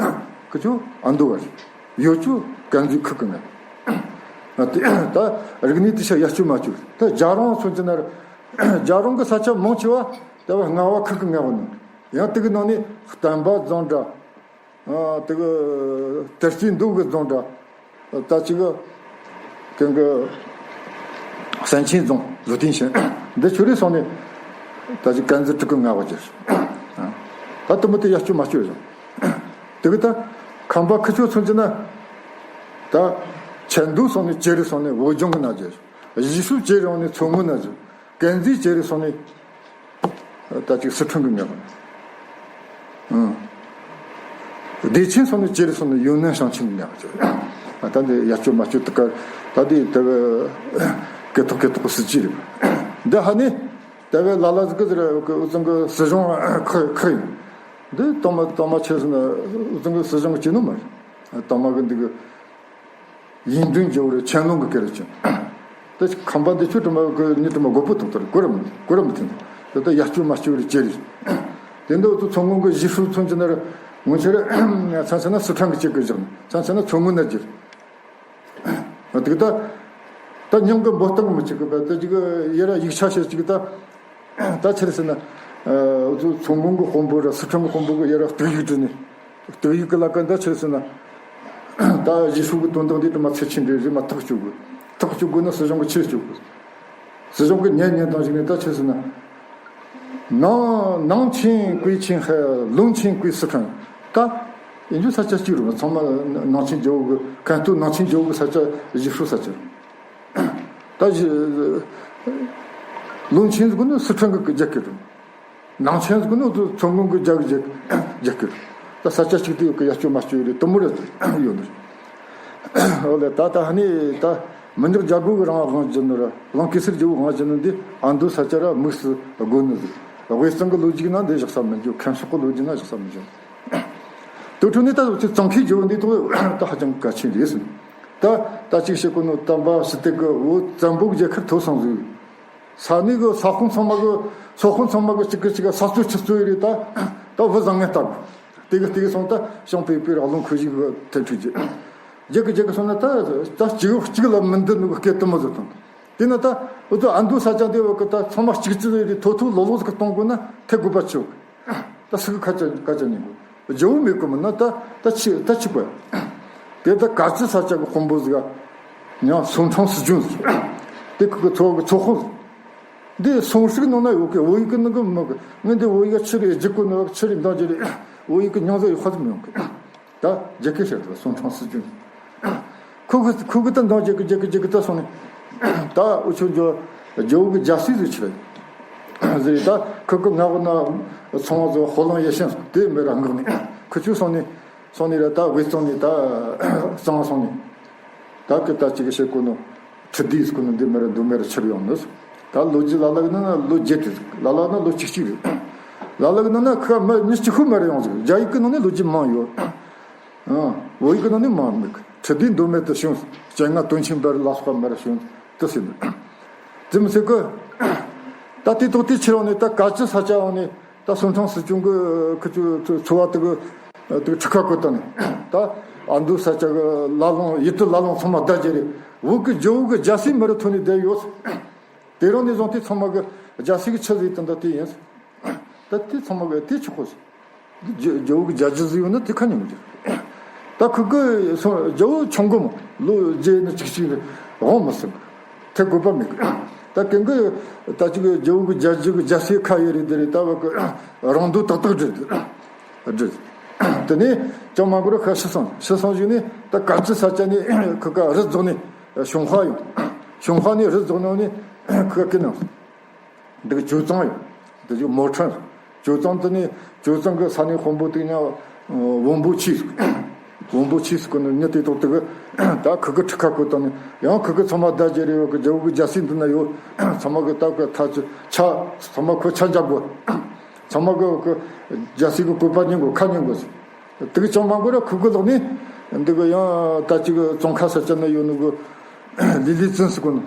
ཁི་ཆོ་ཨ་མདོ་བ་རེད། ཡོད་ཆོ་གན་རྩིས་ཁུར་གི་ངས། ཨ། དེ་ད་རིག་གནས་དེ་ཆ་ཡར་སྐྱོད་མར་སྐྱོད། ད་རྒྱལ་རོང་སོང་ཅི་ན་ར་རྒྱལ་རོང་གི་ས་ཆ་མང་ཆེ་བ་ད་བ་རྔ་བ་ཁུར་གི་ངས་བ་ནི། ཡང་དེ་གི་ནང་ནས་བསྟན་པ་རྫོང་འདྲ། ཨ། དེ་གི་དེར་རྩིས་འདུག་གི་རྫོང་འདྲ། ད་ཅི་གི་གན་གི་སན་ཆིན་རྫོང་ལུ་ཏིན་ཤན་འདི་ཆོ་རེ་སོང་ནས་ད་ཅི་གན་རྩིས་ཁུར་གི་ངས་བ་རྒྱུ། ད་དེ་མོ་དེ་ཡར་སྐྱོད་མར་སྐྱོད་རེད། དེ་གི་ད་ཁམས་པ་ཁི་ཆོ་མཚོན་གྱི་ན་ད་ཆན་ཏུའུ་སོང་ནས་ཅེ་རེ་སོང་ནས་བོད་ལྗོངས་གི་ན་རྒྱུ། ཡུས་ཧྲུའུ་ཅེ་རེ་སོང་ནས་མཚོ་སྔོན་ན་རྒྱུ། གན་རྩིས་ཅེ་རེ་སོང་ནས། ད་ཅིག་སི་ཁྲོན་གི་ངས་བ། ཨང་། བདེ་ཆེན་སོང་ནས་ཅེ་རེ་སོང་ནས་ཡུན་ནན་ཞིང་ཆེན་གི་ངས་བ། ཨ། ད་འདི་ཡར་སྐྱོད་མར་སྐྱོད་དུ་ཀ་ད་འདི་ད་གི་སྐེ་ཐོག་སྐེ་ཐོག་གི་སྲིད་ཇུས་རེད། འདི་ཧ་ནི་ད་གི་ལ་ལ་ཟིག་གི་ཟེར་གི་འུ་ཚང་གི་སྲིད་གཞུང་ཁག་ཁག་ཡིན། འདི་དང་མ་དང་མ་ཆེ་སོང་ན་འུ་ཚང་གི་སྲིད་གཞུང་གི་ཅི་ནོ་མ་རེད། དང་མ་གི་འདི་གི་ཡིན་དོན་རྒྱུ་རེད། ཆན་ལུང་གི་སྐད་རེད་ཅན། ད་ཁམས་པ་འདི་ཆོ་དྲི་མ་གི་ནི་དྲི་མ་དགོས་པོ་ཐོག་ལྟར་གོ་ར་མི་གོ་ར་མི་ཐོན། ད་ད་ཡར་སྐྱོད་མར་སྐྱོད་རེད་ཅེ་རེད། དེ་འདི་འུ་ཚོ་མཚོ་སྔོན་གི་ཡུས་ཧྲུའུ་མཚོན་གྱི་ན་ར་སྔོན་ཆད་ར་ཚན་ཚན་ན་སི་ཁྲོན་གི་ཅིག་གི་བཞག་ནས་ཚན་ཚན་ན་མཚོ་སྔོན་ན་རྒྱུ། དེ་གི་ད་ད་མྱང་གི་འབོད་སྟངས་མི་གཅིག་གི་བ། ད་ཅིག་ཡ་ར་ཡིག་ཆ་ཤེས་ཅིག་ད། ད་ཆི་རེད་ཟེར་ན། ཨ། འུ་ཚོ་མཚོ་སྔོན་གི་དཔོན་པོ་ར་སི་ཁྲོན་གི་དཔོན་པོ་གི་ཡ་ར་གཏུག་ཡིག་བྲིས་ནས། གཏུག་ཡིག་གི་ལ་ཀ་ད་ཆི་རེད་ཟེར་ན། ད་ཡུས་ཧྲུའུ་གི་དོན་དག་འདི་དུ་མ་ཚེ་ཆེན་འདྲེ་རེ་མ་ཐག་གཅོད་དགོས། ཐག་གཅོད་དགོས་ན་སྲིད་གཞུང་གི་ཆེད་གཅོད་དགོས། སྲིད་གཞུང་གི་ཉན་ཉན་དང་ཞིག་ནས་ད་ཆི་རེད་ཟེར་ན། 南南清归青海， 龙清归四川。 ད་ཡིན་རྒྱུ་ས་ཆ་གཅིག་རེད། ཚང་མ་ནང་ཆེན་རྒྱལ་པོ་གི་གན་སྟོད་ནང་ཆེན་རྒྱལ་པོ་གི་ས་ཆ་ཡུས་ཧྲུའུ་ས་ཆ་རེད། ད་ལུང་ཆེན་ཟེར་གོ་ནི་སི་ཁྲོན་གི་རྒྱལ་ཁབ་རེད། ནང་ཆེན་ཟེར་གོ་ནི་མཚོ་སྔོན་གི་རྒྱལ་རྒྱལ་རྒྱལ་ཁབ་རེད། ད་ས་ཆ་གཅིག་དེ་ཡོད་གི་ཡར་སྐྱོད་མར་སྐྱོད་རེད། དུ་མོ་རེད་ཡོད་ནི་རེད། འོ་ལེ། ད་ད་ཧ་ནི་ད་མི་ཉག་རྒྱལ་པོ་གི་རང་དབང་བྱིན་ནོ་ར་གླིང་གེ་སར་རྒྱལ་པོ་དབང་བྱིན་ནོ་འདི་ཨ་མདོ་ས་ཆ་ར་དམིགས་སུ་དགོས་ནི་ཟིག་དབུས་གཙང་གི་ལོ་རྒྱུས་ན་འདི་བཞག་ས་མི་འཇོག་མཁན་ཕྱོགས་གི་ལོ་རྒྱུས་ན་བཞག་ས་མི་འཇོག་དེ་འཕྲོ་ནས་ད་ཅིག་གཙང་ཁའི་རྒྱལ་པོ་འདི་ཐོག་ད་ཧ་ཅང་གལ་ཆེན་རེད་ཟེར། ད་ད་ཅིག་བཤད་གོ་ནོ་དམ་པ་ཞི་བདེ་གི་བོད་བཙན་པོ་རྒྱལ་ཁབ་ཐོབ་སོང་ཟིག་ས་གནས་གི་ས་ཁོངས་ཚང་མ་གི་ས་ཁོངས་ཚང་མ་གི་གཅིག་གི་གཅིག་ག་ས་རྩོད་ཆུ་རྩོད་ཡི་རེད། ད་ད་བུ་བཟང་ངན་ལྟ་བུ་དེ་གི་དེ་གི་སོང་ད་ཞང་པེ་པེ་ར་ལུང་ཁུ་ཞིག་གི་ཐན་ཁྲུ་རྒྱུ་རྒྱུ་གི་རྒྱུ་གི་སོང་ན་ད་ད་གཅིག་གཅིག་ལ་མི་འདི་ནུ་གི་སྐད་དུ་མ་བཟོ་དང་། དེ་ན་ད་འུ་ཚོ་ཨ་མདོ་ས་ཆ་འདི་བ་གི་ད་ཚང་མ་གཅིག་གཅིག་ཡི་རེད། ཐོ་ཐོ་ལོ་ལོ་ཟིག་གི་གཏོང་དགོས་ན་ཐེ་དགོས་པ་ཆེ་བ་གི་ད་སུ་གི་ཁ་ཆ་ཁ་ཆ་ཉན་གོ་རྒྱལ་པོ་མེད་གོ་མིན་ན་ད་ད་ཆི་ད་ཆི་པ། དེ་ད་ག་ཅི་ས་ཆ་གི་དཔོན་པོ་ཟིག་ག་ཡང་སུང་ཁྲང་སི་ཅུན་ཟིག་དེ་ཁུ་གི་ཚོ་གི་ཚོ་དཔོན་ཟིག་འདི་སུང་ཧྲིག་ནང་ན་ཡོད་གི་བོད་ཡིག་གི་ནང་གི་མི་གི་ངས་འདི་བོད་ཡིག་ཆི་རེད་རྒྱུ་གོ་ནོ་ཆི་རེད་འདང་རྒྱུ་རེད། བོད་ཡིག་གི་མྱིང་ཟིག་ཡོད་ཁ་ཟིག་མི་ཡོང་གི་ད་རྒྱ་སྐད་བཤད་དུ་སུང་ཁྲང་སི་ཅུན། ཁོ་གི་ཁོ་གི་ད་འདང་རྒྱག་གི་རྒྱག་གི་རྒྱག་གི་ད་སོང་ནས། ད་འུ་ཆོ་རྒྱ་རྒྱ་བོད་གི་རྒྱལ་སྲིད་ཟིག་ཆི་རེད་ཟེར། ད་ཁོ་གི་ང་གི་ན་ཚོང་བ་ཟིག་ཧོ་ལང་ཡེ་ཤན་དེ་མེ་ར་མངགས་ནས་ཁོ་ཆོ་སོང་ནས་སོང་ནས་ར་ད་དབུས་གཙང་ནས་ད་གཙང་སོང་ནས། ད་གི་ད་ཅིག་བཤད་གོ་ནོ། ཁྲི་ལྡེ་ཟེར་གོ་ནོ་འདི་མེ་ར་འདུ་མེ་ར་ཆིར་ཡོང་ནི། ད་ལོ་རྒྱུས་ལ་ལ་གི་ན་ན་ལོ་བརྒྱད་དེ་ཟིག་ལ་ལ་ན་ལོ་གཅིག་གཅིག་རེད། ལ་ལ་གི་ན་ན་ཁ་མ་མི་གཅིག་ཤུ་མེ་ར་ཡོང་ཟིག་རྒྱ་ཡིག་གི་ནང་ནས་ལོ་རྒྱུས་མང་ཡོད། ཨང་། བོད་ཡིག་གི་ནང་ནས་མང་མེད་གི་ཁྲི་ལྡེ་འདུ་མེ་དུ་བྱུང་། སྤྱན་སྔ་དོན་ཆེན་འབར་ལ་སོགས་པ་མེ་ར་བྱུང་དུ་ཟིན། དེ་མི་ཟེར་གི་ད་དེ་ཐོག་དེ་ཕྱིར་ཡོང་ནས་ད་ག་ཅི་ས་ཆ་ཡོང་ནས། ད་སུང་ཁྲང་སི་ཅུན་གི་ཁུ་ཆུ་ཚོ་བ་དེ་གི་དེ་གི་ཁྲི་ཁ་བཀོད་དང་ནི། ད་ཨ་མདོ་ས་ཆ་གི་ལ་ལུང་ཡུལ་དུ་ལ་ལུང་ཚང་མ་བདའ་རྒྱུ་རེད། བོད་གི་རྒྱལ་པོ་གི་རྒྱལ་སྲིད་མེ་རུ་ཐོན་ནས་བསྡད་ཡོད། དེ་རིང་ནས་བཟུང་སྟེ་ཚང་མ་གི་རྒྱལ་སྲིད་གི་ཆི་ཟིག་དང་ད་དེ་ཡིན། ད་དེ་ཚང་མ་གི་དེ་ཆོག་གོ་ཟིག་རྒྱ་རྒྱལ་པོ་གི་རྒྱལ་རྒྱུ་ཟིག་ཡོད་ན་དེ་ཁ་ཉན་གི་རེད། ད་ཁུ་གི་སོང་རྒྱལ་པོ་ཆུང་གོ་མོ་ལོ་རྒྱུ་ནི་གཅིག་གཅིག་རེད། དབང་མི་སྲིད་གི་ཐེ་དགོས་པ་མེད་གི་ད་གན་གི་ད་ཅིག་རྒྱལ་པོ་གི་རྒྱལ་རྒྱུ་གི་རྒྱལ་སྲིད་ཁ་ཡོད་རེད། དེ་རེད། ད་བ་གི་རང་འདོད་ཏག་ཏག་སྒྲུབ་སྒྲུབ། དེ་ནས་ཅང་མ་གོ་ར་ཁ་ཤི་སོང་། ཤི་སོང་ཞིག་ནས་ད་ག་ཅི་ས་ཆ་ནས་ཁུ་ག་རི་རྫོགས་ནས་ཞུན་ཧྭ་ཡོང་། ཞུན་ཧྭ་ནས་རི་རྫོགས་ནས་ནས་ཁུ་ག་ཀི་ནང་འདི་གི་ཅུའུ་ཙང་ཡོད། འདི་གི་མོ་ཁྲན། ཅུའུ་ཙང་དེ་ནས་ཅུའུ་ཙང་གི་ས་གནས་དཔོན་པོ་དེ་ནས་ཝུན་པོ་ཆི། བོན་པོ་ཆོས་སུ་གོ་ནི་མྱི་དེ་ཐོག་དེ་གི་ད་ཁུ་གི་ཁྲི་ཁ་བཀོད་བཏང་ནི་ཡང་ཁུ་གི་ཚང་མ་ཟླ་རྒྱལ་རེ་ཡོད་གི། རྒྱལ་པོ་གི་རྒྱལ་སྲིད་འདི་ན་ཡོད། ཚང་མ་གི་ད་གི་ཐ་ཆུ་ཆ་ཚང་མ་ཁོ་ཆ་འཇབ་དགོས། ཚང་མ་གི་གི་རྒྱལ་སྲིད་གི་བཀོད་པ་ཉན་དགོས། ཁ་ཉན་དགོས། དེ་གི་ཅང་མ་དགོས་ར་ཁུ་གི་ལོག་ནི་འདི་གི་ཡང་ད་ཅིག་ཙོང་ཁ་ས་ཆ་ན་ཡོད་ནི་གི་ལི་ལི་ཙིན་སུ་གོ་ནི།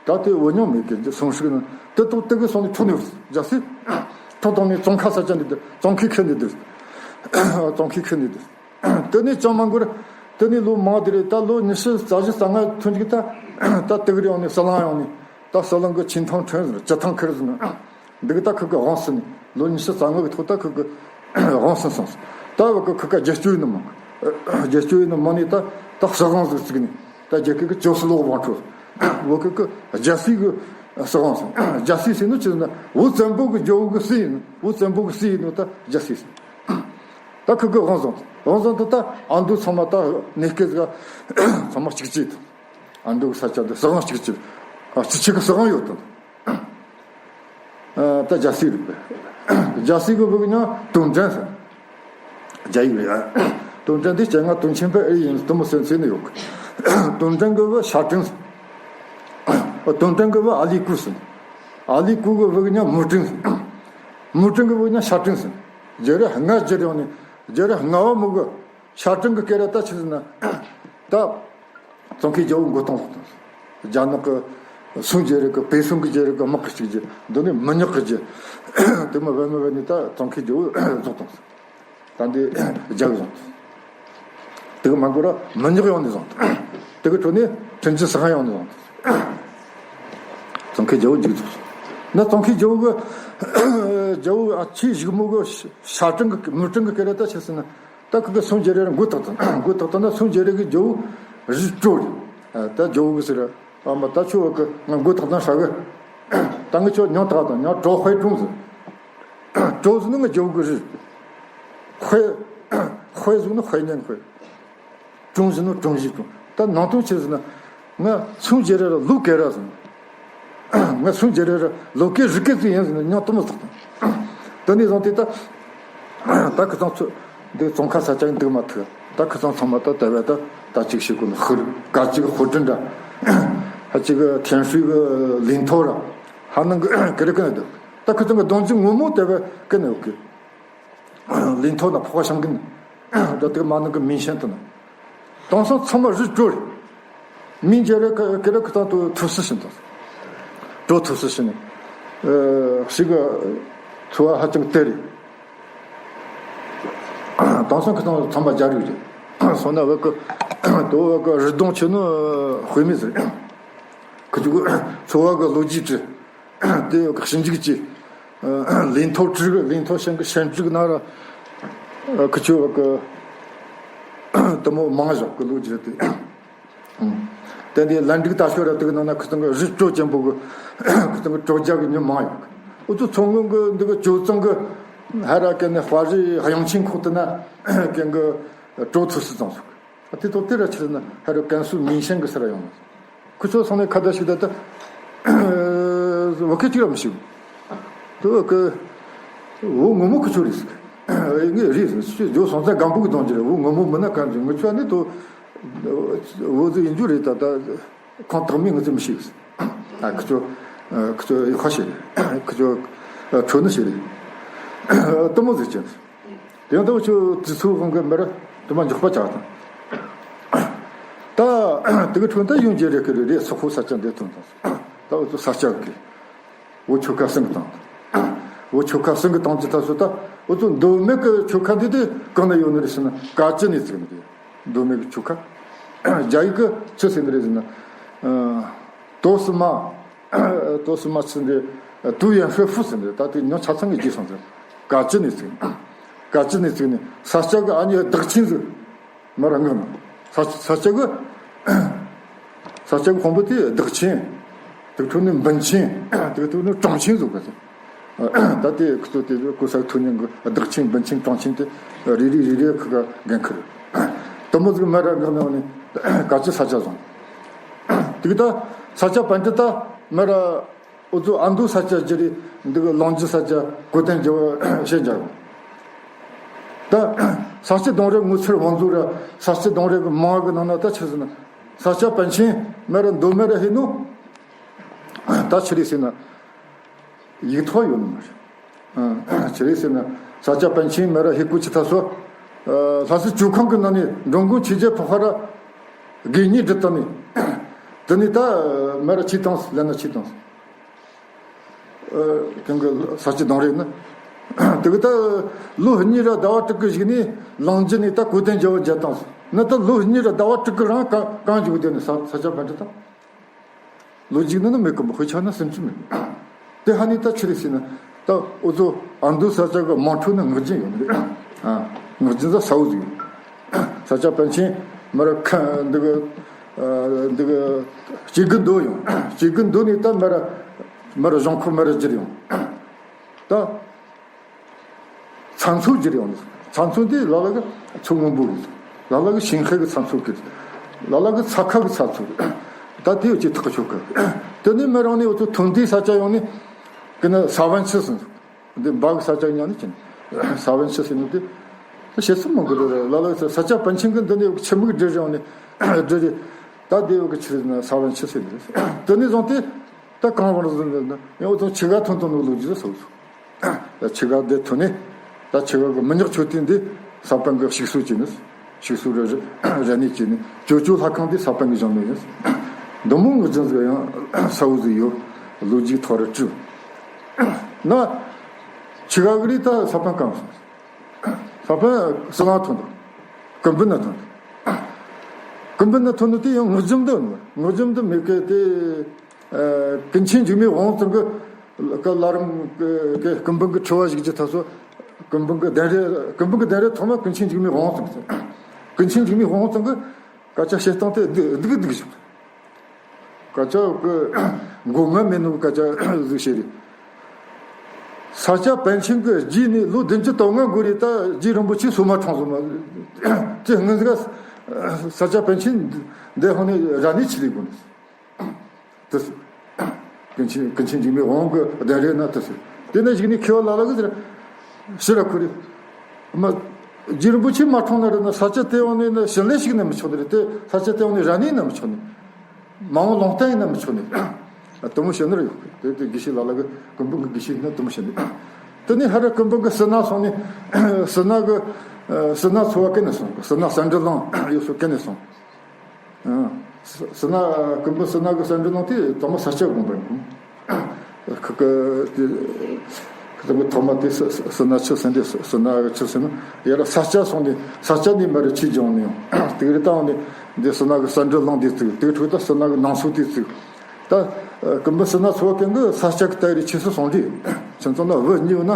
ད་དེ་བོ་ཉོ་མེད་གི་སོང་ཤིག་ན་དེ་ཐོག་དེ་གི་སོང་ནི་ཐོག་ནི་རྒྱལ་སྲིད་ཐོག་དང་ནི་ཙོང་ཁ་ས་ཆ་འདི་དེ་ཙོང་ཁའི་ཁེ་འདི་དེ་ཙོང་ཁའི་ཁེ་འདི་དེ། དེ་ནས་ཅང་མ་འགོར། དེ་ནས་ལོ་མང་དེ་རེད། ད་ལོ་ཉི་ཤུ་རྩ་བཞི་རྩ་ལྔ་ཐོན་གྱི་ད་ད་དེ་གི་རེ་ཡོང་ནས་ཟི་ལིང་ཡོང་ནས་ད་ཟི་ལིང་གི་ཆིན་ཐང་ཁྲོན་ཟེར་ཅི་ཐང་ཁེར་ཟེར་ནས་འདི་གི་ད་ཁུ་གི་དབང་ཟིན་ནས་ལོ་ཉི་ཤུ་རྩ་ལྔ་གི་ཐོག་ད་ཁུ་གི་དབང་ཟིན་སོང་། ད་བ་གི་ཁུ་ག་རྒྱལ་སྐྱོང་ཡིན་ནི་མང་གི། རྒྱལ་སྐྱོང་ཡིན་ནི་མང་ནས་ད་ད་སྲིད་དབང་ཟིག་བཙུགས་ནས་ད་རྒྱལ་ཁབ་གི་ཇོ་སི་ལོག་དབང་ཁྲོད་བོད་ཁུལ་གི་རྒྱལ་སྲིད་གི་སྲིད་དབང་ཟིན། རྒྱལ་སྲིད་ཟིན་ནོ་ཆི་ཟེར་ན་བོད་བཙན་པོ་གི་རྒྱལ་པོ་གི་སྲིད་ཡིན། བོད་བཙན་པོ་གི་སྲིད་ཡིན་ནོ་ད་རྒྱལ་སྲིད་ཟིན། ད་ཁུ་གི་དབང་བཟུང་། དབང་བཟུང་དུ་ད་ཨ་མདོ་ཚང་མ་ད་གནས་སྐད་ཟིག་ཚང་མ་གཅིག་བྱས་དང་། ཨ་མདོ་གི་ས་ཆ་འདི་སྲིད་དབང་གཅིག་བྱས། ཨ་སྤྱི་ཁྱབ་གི་སྲིད་དབང་ཡོད་དང་། ཨ་ད་རྒྱལ་སྲིད་རེད་པས། རྒྱལ་སྲིད་གི་བུ་གི་མྱིང་དོན་ཀྲན་ཟེར། རྒྱ་ཡིག་རེད། ཨ་དོན་ཀྲན་འདི་སྤྱན་སྔ་དོན་ཆེན་པའི་ཨེ་ཡིན་དུ་མོ་སེམས་ཚེ་ནས་ཡོད་གི། དོན་ཀྲན་གི་བུ་ཤ་ཀྲིན་ཟེར། དོན་ཀྲན་གི་བུ་ཨ་ལི་ཀུ་ཟེར། ཨ་ལི་ཀུ་གི་བུ་གི་མྱིང་མུ་ཀྲིན་ཟེར། མུ་ཀྲིན་གི་བུ་གི་མྱིང་ཤ་ཀྲིན་ཟེར། རྒྱུ་རེ་ལྔ་རྒྱུ་རེ་ཡོང་ནས་རྒྱུ་རེ་ལྔ་བ་མོ་གི་ཤ་ཀྲིན་གི་སྐད་ར་ད་ཆི་ཟེར་ན་ད། ཙོང་ཁའི་རྒྱལ་པོ་མགོ་སྟོང་ལོག་དང་། རྒྱ་ནག་གི་སུང་རྒྱལ་རབས་གི་པེ་སུང་གི་རྒྱལ་རབས་གི་དམག་གི་གཅིག་རྒྱུ་འདི་ནི་མི་ཉག་གི་རྒྱུ། དེ་མ་བས་མ་བས་ནི་ད་ཙོང་ཁའི་རྒྱལ་པོ་བཟུང་དང་། ད་འདི་རྒྱ་གི་བཟུང་དང་། དེ་གི་མ་འགོར་ར་མི་ཉག་ཡོང་ནི་བཟུང་དང་། དེ་གི་ཁྲོད་ནས་ཁྲིན་ཅི་སི་ཧན་ཡོང་ནི་བཟུང་དང་། ཙོང་ཁའི་རྒྱལ་པོ་འཇིག་རྫོགས་སོང་། ན་ཙོང་ཁའི་རྒྱལ་པོ་གི་རྒྱལ་པོ་ཨ་ཆེས་གཞུག་མོ་གི་ཤ་ཀྲིན་གི་མུ་ཀྲིན་གི་སྐད་ར་ད་ཆི་ཟེར་ན། ད་ཁུ་གི་སུང་རྒྱལ་རབས་མགོ་བཏགས་དང་། མགོ་བཏགས་དང་ན་སུང་རྒྱལ་རབས་གི་རྒྱལ་པོ་རི་ཀྲོ་རེད། ཨ་ད་རྒྱལ་པོ་གི་ཟེར། ཨ་མ་ད་ཁྱོད་བ་གི་ང་མགོ་བཏགས་དང་ཧྲ་གི། ད་ངི་ཁྱོད་མྱིང་བཏགས་དང་མྱིང་ཀྲོ་ཧུའེ་ཀྲུང་ཟེར། ཀྲོ་ཟེར་ནི་ངི་རྒྱལ་པོ་གི་རི། ཧུའེ་ཧུའེ་ཟེར་ནི་ཧུའེ་ཉན་ཧུའེ། ཀྲུང་ཟེར་ནི་ཀྲུང་ཞིག་ཀྲུང་། ད་ནང་དོན་ཆི་ཟེར་ན། ང་སུང་རྒྱལ་རབས་ལོ་སྐད་ར་ཟེར། ང་སུང་རྒྱལ་རབས་ལོ་སྐད་རི་སྐད་ཅིག་ཡིན་ཟེར་ནས་མྱིང་དུ་མོ་བཏགས་དང་། དེ་ནས་བཟུང་སྟེ་ད། ད་ཁུ་ཚང་ཚོ་འདི་ཙོང་ཁ་ས་ཆ་འདུག་མ་ཐུབ། ད་ཁུ་ཚང་ཚང་མ་ད་ད་བས་ད་ད་ཅིག་ཞིག་གོ་ནི་ཧུར་ག་ཅིག་ཧུར་ཏྲིན་འདྲ། ཧ་ཅིག་ཐེན་ཧྲུའི་གི་ལིན་ཐོ་ར་ཧ་ནང་གི་ཀི་རི་ཀི་ན་འདུག། ད་ཁུ་ཚང་གི་གདོང་ཅིག་ངོ་མོ་ད་བས་ཀི་ན་ཡོད་གི། ལིན་ཐོ་ན་ཕོ་བ་ཤང་གི་ན། ད་དེ་མ་ནང་གི་མིང་ཤན་དུ་ན། དེང་སང་ཚང་མ་རི་ཀྲོ་རེད། མིང་རྒྱལ་རབས་ཀི་རི་ཀི་དང་དུ་ཐུ་སི་ཤིན་དང་། ཀྲོ་ཐུ་སི་ཤིན། ཨ་ཞིག་གི་ཚོ་བ་ཧ་ཅང་དེ་རེད། དེང་སང་ཁི་དང་ཚང་མ་རྒྱ་རིགས་རེད། སོང་ན་བ་གི་དོ་བ་གི་རི་གདོང་ཆེ་ནི་དཔེ་མེད་ཟེར། ཁི་ཆུ་གི་ཚོ་བ་གི་ལོ་རྒྱུས་བྲིས། དེ་ཞིབ་འཇུག་བྱས། ལིན་ཐོ་ཀྲི་ལིན་ཐོ་ཤན་གི་ཤན་ཀྲིག་ན་ར་ཁི་ཆོ་གི་དུ་མོ་མང་བཞག་གི་ལོ་རྒྱུས་དེ། དེ་འདི་ལན་ཀྲིག་ད་ཤོ་ར་དུ་གི་ནང་ན་ཁི་ཚང་གི་རི་ཀྲོ་ཅན་པོ་གི་ཁི་ཚང་གི་ཀྲོ་རྒྱ་གི་མྱི་མང་ཡོད་གི། འུ་ཚོ་མཚོ་སྔོན་གི་འདི་གི་ཅོ་ཙང་གི་ཧ་ར་ཀན་ནི་དཔའ་རི་དབྱངས་ཆེན་ཁོག་དུ་ན་ཀན་གི་ཀྲོ་ཐུ་སི་ཙང་སོང་གི། དེ་ཐོག་དེ་ར་ཕྱིར་ན་ཧ་རུ་ཀན་སུའུ་མིང་ཤན་གི་སར་ཡོང་ནས། ཁུ་ཚོ་སོང་ནས་ཁ་བརྡ་ཞིག་ད་ལྟ་བོད་སྐད་གཅིག་ར་མི་ཤེས། དེ་བོད་སྐད་བོད་ངོ་མ་ཁུ་ཚོ་རེད་ཟེར། ངས་རེད་ཟེར། ཇོ་སོང་ཙང་སྒམ་པོ་གི་གདོང་གི་རེད། བོད་ངོ་མ་མིན་ན་གང་ཟེར། ངུ་ཆོ་ནི་དོ་བོད་ཟིག་ཡིན་རྒྱུ་རེད། ད་ད་ཁོང་སྟག་མིང་ངུ་ཚོ་མི་ཤེས་ཟེར། ཨ་ཁུ་ཚོ་ཁུ་ཚོ་ཡག་པ་ཞིག་རེད། ཁུ་ཚོ་ཁྲོ་ནི་ཞིག་རེད། དེ་མོ་ཟིག་ཅན་ཟེར། དེ་ཡང་ད་འུ་ཆོ་དུས་ཚོད་དབང་གིས་མར་དུ་མ་མགྱོགས་པ་ཆགས་དང་། ད་དེ་གི་ཁྲོད་ད་ཡོང་རྒྱུ་རེད་གི་རེད། སོག་པོ་ས་ཆ་འདི་ཐོན་དང་། ད་འུ་ཚོ་ས་སྐྱ་གི་བོད་ཆོལ་ཁ་གསུམ་གི་དང་། བོད་ཆོལ་ཁ་གསུམ་གི་དང་གི་ད་སོ་ད་འུ་ཚོ་མདོ་སྨད་གི་ཆོལ་ཁ་འདི་དེ་གང་ན་ཡོད་ནི་རེད་ཟེར་ན། ཀ་ཅི་ནས་ཚིག་ནི་རེད། མདོ་སྨད་གི་ཆོལ་ཁ། རྒྱ་ཡིག་གི་ཆི་ཟེར་ནི་རེད་ཟེར་ན། ཏོ་སི་མ། ཏོ་སི་མ་ཚིག་འདི་ཏུའུ་ཡན་ཧྲོས་ཧྥུ་ཟེར་ནི་རེད། ད་དེ་ཉོ་ཆ་ཚང་གི་རྗེས་སོང་ཟེར། ཀ་ཅི་ནས་ཚིག་ནི། ཀ་ཅི་ནས་ཚིག་ནི་ས་སྐྱ་གི་ཨ་ནི་བདག་ཆེན་ཟེར། མར་ར་ངག་ནི། ས་ས་སྐྱ་གི་ས་སྐྱ་གི་དཔོན་པོ་དེ་བདག་ཆེན། དེ་ཐོག་ནས་འབུམ་ཆེན། དེ་ཐོག་ནས་གྲངས་ཆེན་ཟེར་གི་ཟེར། ད་དེ་ཁུ་ཚོ་དེ་གོ་ས་ཐོན་ཉན་གི་བདག་ཆེན་འབུམ་ཆེན་གྲངས་ཆེན་དེ་རེ་རེ་རེ་རེ་ཁུ་ག་འགན་ཁུར། དེ་མོ་ཟིག་མར་ར་ངག་ནས་ཀ་ཅི་ས་སྐྱ་བཟུང་། དེ་གི་ད་ས་སྐྱ་པན་ཏི་ད་མར་ར་འུ་ཚོ་ཨ་མདོ་ས་སྐྱ་བརྒྱུད་རེ་འདི་གི་ལོང་རྒྱུ་ས་སྐྱ་གོ་དན་རྒྱལ་བ་ཞེས་བྱ་བ། ད་ ས་སྐྱ་གདོང་རིང་ངོ་མཚར་བང་མཛོད་ར་ས་སྐྱ་གདོང་རིང་གི་མང་གི་ནང་ན་ད་ཆི་ཟེར་ན། ས་སྐྱ་པཎ་ཆེན་མར་ར་མདོ་སྨད་ར་ཕེབས་ནོ། ད་ཆི་རེད་ཟེར་ན། ཡིག་ཐོག་ཡོད་ནི་མ་རེད། ཨ། ཆི་རེད་ཟེར་ན། ས་སྐྱ་པཎ་ཆེན་མར་ར་ཕེབས་གོ་ཅི་ཐ་སོ། ཨ། ལྷ་སའི་ཇོ་ཁང་གི་ནང་ནས་འགྲོ་མགོན་ཆོས་རྒྱལ་འཕགས་པ་ར་དགེ་བསྙེན་བསྒྲུབས་བཏང་ནས། དེ་ནས་ད་མར་ར་ཆས་བཏང་། ལེན་ན་ཆས་བཏང་། ཨ། དེང་གི་ས་སྐྱ་གདོང་རིང་ནི། དེ་གི་ད་ལོ་གཉིས་ར་ཟླ་བ་དྲུག་གི་གཞུག་ནས་ལང་ཇི་ནས་ད་གོ་དན་རྒྱལ་པོ་མཇལ་བཏང་། ནི་ད་ལོ་གཉིས་ར་ཟླ་བ་དྲུག་གི་རིང་གང་གང་བཞུགས་བསྡད་ནི། ས་ས་སྐྱ་པཎ་ཆེན་ད། ལོ་རྒྱུས་ནང་ན་མེད་གི། མི་དཔེ་ཆ་ན་སུམ་ཅུ་མེད། དེ་ཧ་ནི་ད་ཆི་རེད་ཟེར་ན། ད་འུ་ཚོ་ཨ་མདོ་ས་སྐྱ་གི་དམངས་ཁྲོད་ན་ངག་རྒྱུན་ཡོད་ནི་རེད། ཨ། ངག་རྒྱུན་ཟ་ས་བོ་ཟིག་ཡོད། ས་སྐྱ་པཎ་ཆེན་མར་ར་ཁ་འདི་གི། ཨ། འདི་གི་སྐྱེ་རྒུ་མདོ་ཡོང་། སྐྱེ་རྒུ་མདོ་ནས་ད་མར་ར་མར་ར་གཞུང་ཁོག་མར་ར་བསྒྱུར་ཡོང་། ད་ཚྭ་མཚོ་བསྒྱུར་ཡོང་། ཚྭ་མཚོ་འདི་ལ་ལ་གི་མཚོ་སྔོན་པོ་རེད། ལ་ལ་གི་ཞིང་ཤར་གི་ཚྭ་མཚོ་གི། ལ་ལ་གི་ཚྭ་ཁ་གི་ཚྭ་མཚོ་རེད། ད་དེ་ཡོད་ཀྱི་ཐག་ཆོད་གི། དེ་ནས་མར་ར་ནས་འུ་ཚོ་ཐོན་དུས་ས་ཆ་ཡོང་ནས་གི་ནི་ས་བོན་ཆུ་ཟེར། འདི་འབའ་གི་ས་ཆ་ཉག་ནས་ཅི་ནི་ས་བོན་ཆུ་ཟེར་ནི་དེ། ད་བཤད་ཚུལ་མང་གི་རེད། ལ་ལ་གི་ས་སྐྱ་པཎ་ཆེན་གི་འདི་ནས་ཆུ་མིག་བསྒྱུར་ཡོང་ནས་བསྒྱུར་རེད། ད་དེ་ཡོད་གི་ཆུ་ཟེར་ན་ས་བོན་ཆུ་ཟེར་ནི་རེད། དེ་ནས་བཟུང་སྟེ་ད་གང་བར་ཟེར་ན་ཡང་འུ་ཚོ་ཆུ་ག་ཐོན་ཐོན་ནོ་ལོ་རྒྱུས་སོགས་སོ། ད་ཆུ་ག་འདི་ཐོན་ནས། ད་ཆུ་ག་གི་མི་ཉག་མཆོད་རྟེན་འདི་ས་པཎ་གི་ཞིག་གསོ་བྱས་ནི། ཞིག་གསོ་ར་ར་ར་ནས་བྱས་ནི། ཅོ་ཅོ་ལྷ་ཁང་འདི་ས་པཎ་གི་བཞེངས་ནི་ཡིན། འདི་མོ་ངག་རྒྱུན་ཟིག་ཡང་གསལ་བོ་ཟིག་ཡོད། ལོ་རྒྱུས་ཐོག་ར་བྲིས། ན་ཆུ་ག་གི་རི་ད་ས་པཎ་གང་སོང་། ས་པཎ་ཟི་ལིང་ཐོན་འདུག། ཀུམ་བུན་ན་ཐོན་འདུག། ཀུམ་བུན་ན་ཐོན་འདུག་དེ་ཡང་ངག་རྒྱུན་འདི་ནི། ངག་རྒྱུན་འདི་མེད་གི། དེ། ཨ། ཀུན་མཁྱེན་འཇིགས་མེད་དབང་བཙོང་གི་གི་ལ་རིང་གི་གི་ཀུམ་བུན་གི་ཁྲི་བ་བཞུགས་ཀྱི་ཐ་སོ། ཀུམ་བུན་གི་གདན་རས། ཀུམ་བུན་གི་གདན་རས་ཐོག་མ་ཀུན་མཁྱེན་འཇིགས་མེད་དབང་བཙོང་ཟེར། ཀུན་མཁྱེན་འཇིགས་མེད་དབང་བཙོང་གི་སྐད་ཆ་བཤད་སྟངས་དེ་སྡུག་སྡུག་སྡུག་བྱུང་། སྐད་ཆ་གི་མགོ་རྔ་མེད་ནོ་སྐད་ཆ་ཟིག་བཤད་རེད། ས་སྐྱ་པཎ་ཆེན་གི་རྗེས་ནས་ལོ་བདུན་ཅུ་དོན་ལྔ་འགོར་རེད། ད་རྗེ་རིན་པོ་ཆེ་སོ་མ་འཁྲུངས་སོ་མ། དེ་སྔོན་ཟིག་ས་སྐྱ་པཎ་ཆེན་འདི་ཧོ་ནས་ར་ནས་ཆི་ལས་དགོས་ནས། དེ་ཀུན་མཁྱེན་ཀུན་མཁྱེན་འཇིགས་མེད་དབང་གི་གདན་རས་ན་དེ་ཟེར། དེ་ནས་གཞུག་ནས་མཁས་པ་ལ་ལ་གི་ཟེར། ཕྱིར་ར་ཁོ་རེ། མ། རྗེ་རིན་པོ་ཆེ་མ་འཁྲུངས་ན་ར་ན་ས་སྐྱ་དེ་བ་ནས་ན་ཕྱི་ལས་ཞིག་ན་མི་ཆོག་ནི་རེད། དེ་ས་སྐྱ་དེ་བ་ནས་ར་ནས་ན་མི་ཆོག་ནི། མ་འོངས་ལུང་བསྟན་ཡིན་ན་མི་ཆོག་ནི། ཨ། དེ་མོ་བཤད་ནི་རེད། དེ་དེ་དགེ་བཤེས་ལ་ལ་གི་ཀུན་བུན་གི་དགེ་བཤེས་ཡིན་ན་དེ་མོ་བཤད་ནི། དེ་ནས་ཧ་ར་ཀུན་བུན་གི་སི་ན་སོང་ནས། སི་ན་གི་སི་ན་ཚོ་བ་གན་ནས་སོང་། སི་ན་གསར་འགྲེལ་གླིང་ཡོད་སོ་གན་ནས་སོང་། ཨ། ས་སི་ན། ཀུན་བུན་སི་ན་གི་གསར་འགྲེལ་གླིང་དེ་ཐོག་མ་ས་སྐྱ་དགོན་པ་ཡིན། ཁ་ཁ་དེ་ཁ་ཐོག་མ་དེ་སི་སི་ན་ཆུ་ཟེར་འདི། སི་ན་ཆུ་ཟེར་ན་ཡ་ར་ས་སྐྱ་སོང་ནས། ས་སྐྱ་ནས་མར་ར་ཆོས་སྦྱངས་ནས་ཡོང་། དེ་གི་རི་ད་འོང་ནས་འདི་སི་ན་གི་གསར་འགྲེལ་གླིང་དེ་བཙུགས། དེ་གི་ཁྲོད་ད་སི་ན་གི་ནང་གསོ་དེ་བཙུགས། ད་ཀུན་བུན་སི་ན་ཚོ་བ་གན་གི་ས་སྐྱ་གི་ད་རེ་ཆོས་སྲིད་ཟུང་འབྲེལ། ཁྱིམ་ཚང་ན་བུ་གཉིས་ཡོད་ན་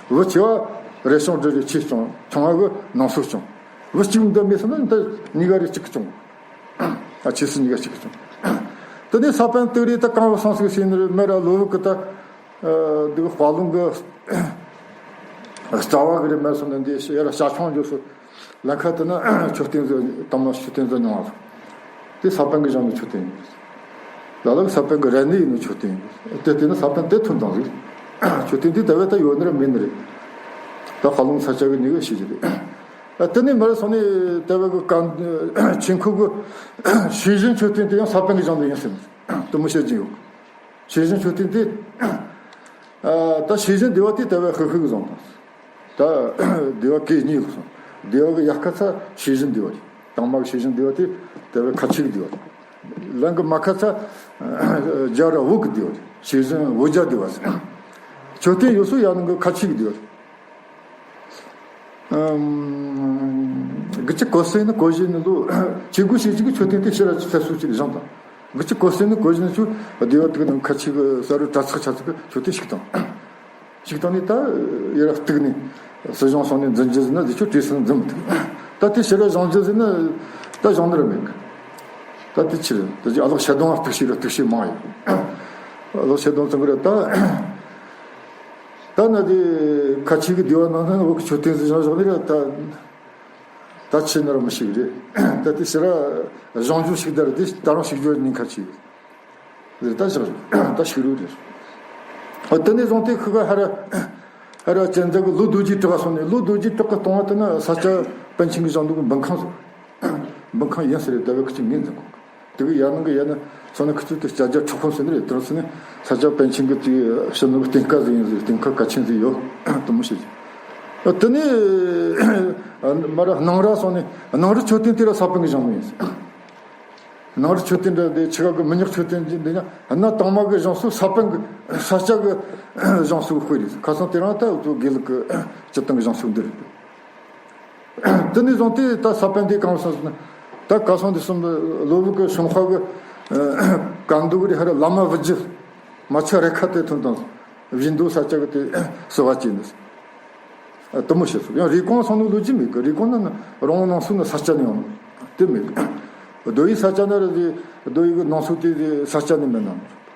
བུ་ཆེ་བ་རས་ཆུང་འབྲི་རེ་ཆོས་སྐྱོང་། ཆུང་བ་གི་ནང་གསོ་སྐྱོང་། བུ་གཅིག་འདི་མེད་སོང་ན་འདི་གཉིས་ཀ་རེ་གཅིག་གི་སྐྱོང་། ཨ། ཆོས་སྲིད་གཉིས་ཀ་གཅིག་གི་སྐྱོང་། དེ་ནས་ས་པཎ་དེ་རེ་ད་གང་བུ་སོང་ཟིག་ཟེར་ནི་རེད། མར་ར་ལོ་བུ་གི་ད། ཨ། འདི་གི་དཔའ་ལུང་གི་རྩ་བ་གི་རེ་མར་སོང་ནས་འདི་ཡ་ར་ཞྭ་ཆུང་འགྱོ་སོ། ལམ་ཁ་དེ་ན་མཆོད་རྟེན་ཟིག། དང་མ་མཆོད་རྟེན་ཟིག་མྱོང་བ་སོང་། དེ་ས་པཎ་གི་བཞེངས་ནི་མཆོད་རྟེན་ཡིན། ལ་ལ་གི་ས་པཎ་གི་ར་ནི་ཡིན་ནི་མཆོད་རྟེན་ཡིན། དེ་དེ་ནི་ས་པཎ་དེ་ཐོན་དང་ཟིག། མཆོད་རྟེན་དེ་ད་བས་ད་ཡོད་ནི་ར་མེད་ནི་རེད། ད་དཔའ་ལུང་ས་སྐྱ་གི་ནི་གི་ཤེས་ཀྱི་རེད། ཨ། དེ་ནས་མར་སོང་ནས་དེ་བས་གི་ག་ཆོས་འཁོར་གི་ཤེས་བཞིན་མཆོད་རྟེན་དེ་ཡང་ས་པཎ་གི་བཞེངས་ནི་ཡིན་ཟེར་ནས་དེ་མོ་བཤད་ཀྱི་ཡོད། ཤེས་བཞིན་མཆོད་རྟེན་དེ། ཨ། ད་ཤེས་བཞིན་སྡེ་བ་དེ་དེ་བས་ཧུ་ཧུ་གི་བཟང་དང་། ད་སྡེ་བ་གི་གཉིས་ལ་སོང་། སྡེ་བ་གི་ཡར་ཁ་ཚ་ཤེས་བཞིན་སྡེ་བ་རེད། དང་མ་གི་ཤེས་བཞིན་སྡེ་བ་དེ་དེ་བས་ཁ་ཆེ་གི་སྡེ་བ་རེད། ལན་གི་མ་ཁ་ཚ་རྒྱ་ར་བོད་གི་སྡེ་བ་རེད། ཤེས་བཞིན་བོད་རྒྱ་སྡེ་བ་ཟེར། མཆོད་རྟེན་ཡོད་སོ་ཡར་ནང་གི་ཁ་ཆེ་གི་སྡེ་བ་རེད། ཨམ། དགུ་བཅུ་གོ་གསུམ་ནས་གོ་བཞི་ནས་ལོ་ཆོས་སྒོ་ཕྱེད་ཅིག་གི་མཆོད་རྟེན་དེ་ཕྱིར་ར་ཚད་སུ་ཅིག་བཞེངས་དང་། དགུ་བཅུ་གོ་གསུམ་ནས་གོ་བཞི་ནས་ཆོ་སྡེ་བ་དེ་གི་ནང་ཁ་ཆེ་གི་ས་རུ་གྲྭ་ཚང་ཆ་ཚང་གི་མཆོད་རྟེན་བཤིག་བཏང་། བཤིག་བཏང་ནས་ད་ཡར་ར་གཏུག་ནས་སྲིད་གཞུང་སོང་ནས་འཛིན་རྒྱུ་ཟེར་ན་འདི་ཆོ་བྲེལ་སོང་ནས་འཛིན་མི་ཐུབ། ད་དེ་ཕྱིར་ར་བཞེངས་རྒྱུ་ཟེར་ན་ད་བཞེངས་ནི་ར་མེད་གི། ད་དེ་ཕྱིར་ད་ཅི་ཨ་ལོག་ཤ་དོང་ཨ་གཏུག་ཤི་ར་གཏུག་ཤི་མང་ཡོད། ཨ་ལོག་ཤ་དོང་ཚང་གི་ར་ད། ད་ན་དེ་ཁ་ཆེ་གི་སྡེ་བ་ནང་ན་བོད་གི་མཆོད་རྟེན་ཟིག་བཞེངས་བཞག་ནི་ར་ད། ད་ཆི་ན་ར་མི་ཤེས་གི་རེད། ད་དེ་ཕྱིར་ར་བཞེངས་རྒྱུ་ཞིག་ད་ར་དེ་ད་རུང་ཞིག་རྒྱུ་ཉེན་ཁ་ཆེ་གི་རེད། ད་བཞག་རེད། ད་ཞིག་རུ་རེད། ཨ། དེ་ནས་བཟུང་སྟེ་ཁི་ག་ཧ་ར་ཧ་ར་ཅན་ཛ་གི་ལོ་རྡོ་རྗེ་བྲག་ག་སོང་ནས། ལོ་རྡོ་རྗེ་བྲག་གི་སྟོང་བ་དེ་ན་ས་སྐྱ་ པཎ་ཆེན་གི་བཞེངས་ནོ་གི་འབུམ་ཁང་ཟིག་འབུམ་ཁང་ཡིན་ཟེར་རེད། ད་བས་ཁི་ཆི་ངོས་འཛིན་གོ་གི། དེ་གི་ཡར་ནང་གི་ཡར་ན་སོང་ན་ཁི་ཆི་དེ་སྐྱ་རྒྱ་ཁྲི་ཧོ་ཟེར་ནི་རེད། དེར་སོང་ནས་ས་སྐྱ་པཎ་ཆེན་གི་དེ་བཞེངས་ནོ་གི་རྟེན་ཁ་ཟིག་ཡིན་ཟེར། རྟེན་ཁ་གལ་ཆེན་ཟིག་ཡོད། དེ་མོ་ཟིག་དེ་ནས་མར་ར་སྣང་ར་སོང་ནས་སྣང་ར་མཆོད་རྟེན་དེ་ར་ས་པཎ་གི་བཞེངས་ནོ་ཡིན་ཟེར། སྣང་ར་མཆོད་རྟེན་འདྲ་དེ་ཆི་ག་གི་མི་ཉག་མཆོད་རྟེན་འདི་འདི་ཡང་གནའ་དང་མ་གི་བཞེངས་སྲོལ། ས་པཎ་གི་ས་སྐྱ་གི་བཞེངས་སྲོལ་དཔེ་རེད། ཁ་སང་དེ་རིང་ད་འུ་ཚོ་དགེ་ལུགས་གི་སྤྱི་བཏང་གི་བཞེངས་སྲོལ་འདི་རེད། དེ་ནས་བཟུང་སྟེ་ད་ས་པཎ་དེ་གང་སོང་ཟེར་ན། ད་ག་སོང་དེ་སོང་ལོ་བུ་གི་སོང་ཁ་གི་ག་འདུག་རེ་ཧ་ར་བླ་མ་བུ་རྒྱུད་མ་ཆ་རེ་ཁ་དེ་ཐོན་དང་། བཞི་མདོ་ས་སྐྱ་གི་དེ་བསུ་བ་བྱས་ནས། དེ་མོ་བྱས་སོང་། ཡང་རེ་ཀོང་སོང་ནོ་ལོ་རྒྱུས་མེད་གི། རེ་ཀོང་ན་ནི་རོང་བོ་ནང་སོ་ནི་ས་སྐྱ་ནས་ཡོང་ནོ་དེ་མེད་གི། རྡོ་ཡི་ས་སྐྱ་ན་ར་རེ་རྡོ་ཡི་གི་ནང་སོ་དེ་ས་སྐྱ་ནས་མེད་ན།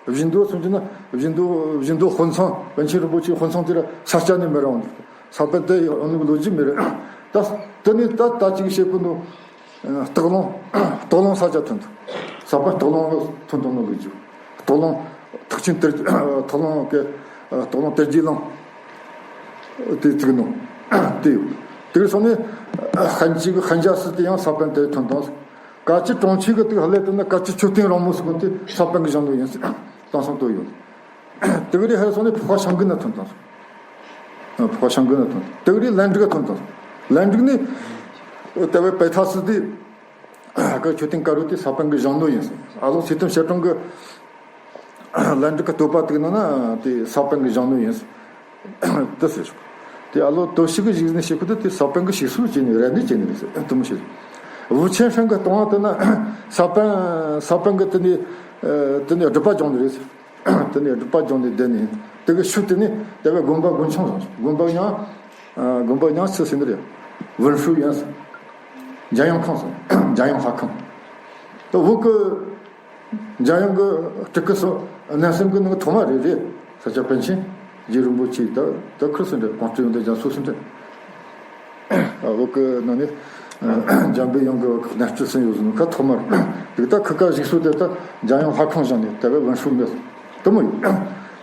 བཞི་མདོ་སོང་རྒྱུ་ན་བཞི་མདོ་བཞི་མདོ་དཔོན་ཚང་པཎ་ཆེན་རིན་པོ་ཆེའི་དཔོན་ཚང་དེ་ར་ས་སྐྱ་ནས་མེད་ར་འོང་། ས་པཎ་དེ་ཡོང་ནོ་གི་ལོ་རྒྱུས་མེད་ར། ད་དེ་ནས་ད་ད་ཅིག་བཤད་གོ་ནོ། སྟག་ལུང་། སྟག་ལུང་ས་སྐྱ་ཐོན་ཐུབ། ས་པཎ་སྟག་ལུང་ཐོན་ཐུབ་ནོ་གི་རྒྱུ། སྟག་ལུང་། ཐེག་ཆེན་དར། སྟག་ལུང་གི་སྟག་ལུང་དར་རྒྱས་གླིང་དེ་བཙུགས་ནོ་དེ་ཡོད། དེར་སོང་ནས་ཧན་ཅི་གི་ཧན་ཇ་སི་དེ་ཡང་ས་པཎ་དེ་ཐོན་དང་། ཀ་ཅི་གྲོང་ཁྱེར་གི་དེ་ཧ་ལས་དེ་ན་ཀ་ཅི་མཆོད་རྟེན་རིང་མོ་ཟེར་གོ་དེ་ས་པཎ་གི་བཞེངས་ནོ་ཡིན་ཟེར། དེང་སང་དེ་ཡོད། དེ་གི་རེ་ཧ་སོང་ནས་ཕོ་ཁ་ཤང་གི་ན་ཐོན་དང་། ཕོ་ཁ་ཤང་གི་ན་ཐོན། དེ་གི་རེ་ལན་ཀྲི་ག་ཐོན་དང་། ལན་ཀྲི་ནི་དེ་བས་པེ་ཐ་སི་དེ་གི་མཆོད་རྟེན་དཀར་པོ་དེ་ས་པཎ་གི་བཞེངས་ནོ་ཡིན་ཟེར། ཨ་ལོ་སི་ཏམ་བཤད་གྲོང་གི་ལན་ཀྲི་གི་བསྟོད་པ་དེ་ནང་ན་དེ་ས་པཎ་གི་བཞེངས་ནོ་ཡིན་ཟེར། དེ་ཟེར། དེ་ཨ་ལོ་དོ་ཞིག་གི་གཞུག་ནས་བཤད་གོ་དེ་དེ་ས་པཎ་གི་ཞིག་གསོ་བྱས་ནས་རེ་ནས་བྱས་ནས་རེད་ཟེར། དེ་མོ་བཤད། ཝུ་ཆེན་ཧྲན་གི་གཏོང་བ་དེ་ན་ས་པཎ་ས་པཎ་གི་དེ་ནས་དེ་ནས་སྒྲུབ་པ་སྦྱངས་ནི་རེད་ཟེར། དེ་ནས་སྒྲུབ་པ་སྦྱངས་ནས་བསྡད་ནས་དེ་གི་ཤུལ་དེ་ནས་དེ་བས་དགོན་པ་དགོན་ཆུང་བཟོ། དགོན་པ་ཡང་དགོན་པ་ཡང་ཆི་ཟེར་ནི་རེད། ཝུན་ཧྲུའུ་ཡན་ཟེར། འཇམ་དབྱངས་ཁང་ཟེར། འཇམ་དབྱངས་ལྷ་ཁང་། དེ་བོད་གི་འཇམ་དབྱངས་གི་སྤྲུལ་སྐུ་སོགས་གནས་གསུམ་གི་ནང་ཐོག་མ་རེད་རེད། ས་སྐྱ་པཎ་ཆེན་རྗེ་རིན་པོ་ཆེ་ད་ད་ཁུར་སུ་འདྲ་གོང་སྤྲུལ་ཡོན་ཏན་རྒྱ་མཚོ་སུ་འདྲ། ཨ་བོད་གི་ནང་ནས་འཇམ་པའི་དབྱངས་གི་གནས་སྤྲུལ་སུ་ཡོད་ཟེར་ན་ཁ་ཐོག་མར་དེ་ད་ཁི་ཀ་ཞིག་སུ་དེ་ད་འཇམ་དབྱངས་ལྷ་ཁང་བཞེངས་ནས་དེ་བས་ཝུན་ཧྲུའུ་མེད་དེ་མོ་ཡོད།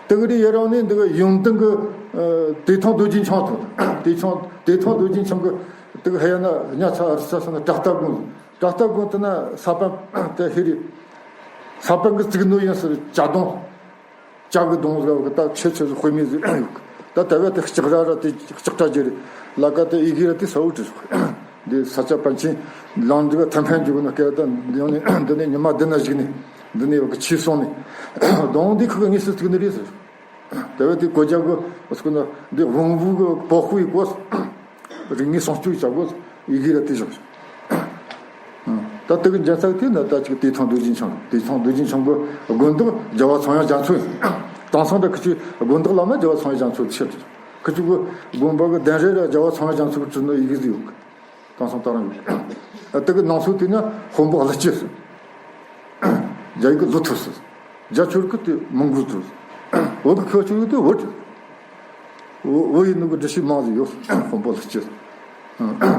དེ་གི་རེ་ཡེ་རང་ནས་འདི་གི་ཡོན་ཏན་གི་ཏེ་ཐང་རྡོ་རྗེ་འཆང་ཐོན། ཏེ་ཐང་ཏེ་ཐང་རྡོ་རྗེ་འཆང་གི་དེ་གི་ཧ་ཡ་ན་ཉ་ཚ་ཨ་རི་ས་ས་ན་བྲག་རྟ་དགོན། བྲག་རྟ་དགོན་དེ་ན་ས་པཎ་དེ་ཧེ་རི། ས་པཎ་གི་བཙུགས་ནོ་ཡིན་ཟེར། ཇ་དུང་། ཇ་གི་དུང་ཟེར་གི་ད་ཆེ་ཆེ་ཟིག་དཔེ་མེད་ཟིག་ཡོད་གི། ད་ད་བས་དེ་ལྕགས་ར་ར་དེ་ལྕགས་ར་ཇེ་རེད། ལ་ཀ་དེ་ཡི་གེ་ར་དེ་ས་འུ་ཀྲི་ཟིག་འདི་ས་སྐྱ་པཎ་ཆེན་ལང་འདི་ག་ཐན་ཕན་འཇུག་ན་སྐད་ད་འདི་ནི་འདི་ནི་ཉི་མ་འདི་ན་བཞུགས་ནས་འདི་ནི་ཡོད་གི་ཆོས་གསུངས་ནས་དུང་འདི་ཁི་གི་དངོས་སུ་བཙུགས་ནི་རེད་ཟེར། དེ་བས་དེ་གོ་རྒྱ་གི་སྐུ་ན་འདི་དབང་བོ་གི་པོ་ཧུའི་གོ་རིག་གནས་སྲུང་སྐྱོབ་བྱ་དགོས། ཡི་གེ་ར་དེ་བཞག་ད་དེ་གི་འཇལ་ཚགས་དེ་ན་ད་ཅིག་ཏེ་ཐང་རྡོ་རྗེ་འཆང་། ཏེ་ཐང་རྡོ་རྗེ་འཆང་གི་དགོན་བདག་རྒྱལ་བ་ཚངས་དབྱངས་རྒྱ་མཚོ་ཡིན། དེང་སང་ད་ཁི་ཆོའི་དགོན་བདག་བླ་མ་རྒྱལ་བ་ཚངས་དབྱངས་རྒྱ་མཚོ་ཆེར། ཁི་ཆོ་གི་དགོན་པ་གི་གདན་རེ་ར་རྒྱལ་བ་ཚངས་དབྱངས་རྒྱ་མཚོ་གི་བྲིས་ནོ་ཡི་གེ་ཟིག་ཡོད་གི། དེང་སང་ད་རང་ཡོད། དེ་གི་ནང་སོ་དེ་ན་དཔོན་པོ་ཀླུ་སྐྱིད་ཟེར། རྒྱ་ཡིག་གི་ལུ་ཐུ་ཟེར། རྒྱ་ཆོས་ལུགས་ཀྱི་དེ་མོན་གྷོ་ཐུ་ཟེར། བོད་ཀྱི་ཁ་ཆོས་ལུགས་དེ་བོད་ཐུ། བོད་ཡིན་ནོ་གི་འདྲི་ཤེས་མང་ཟིག་ཡོད། དཔོན་པོ་ཀླུ་སྐྱིད།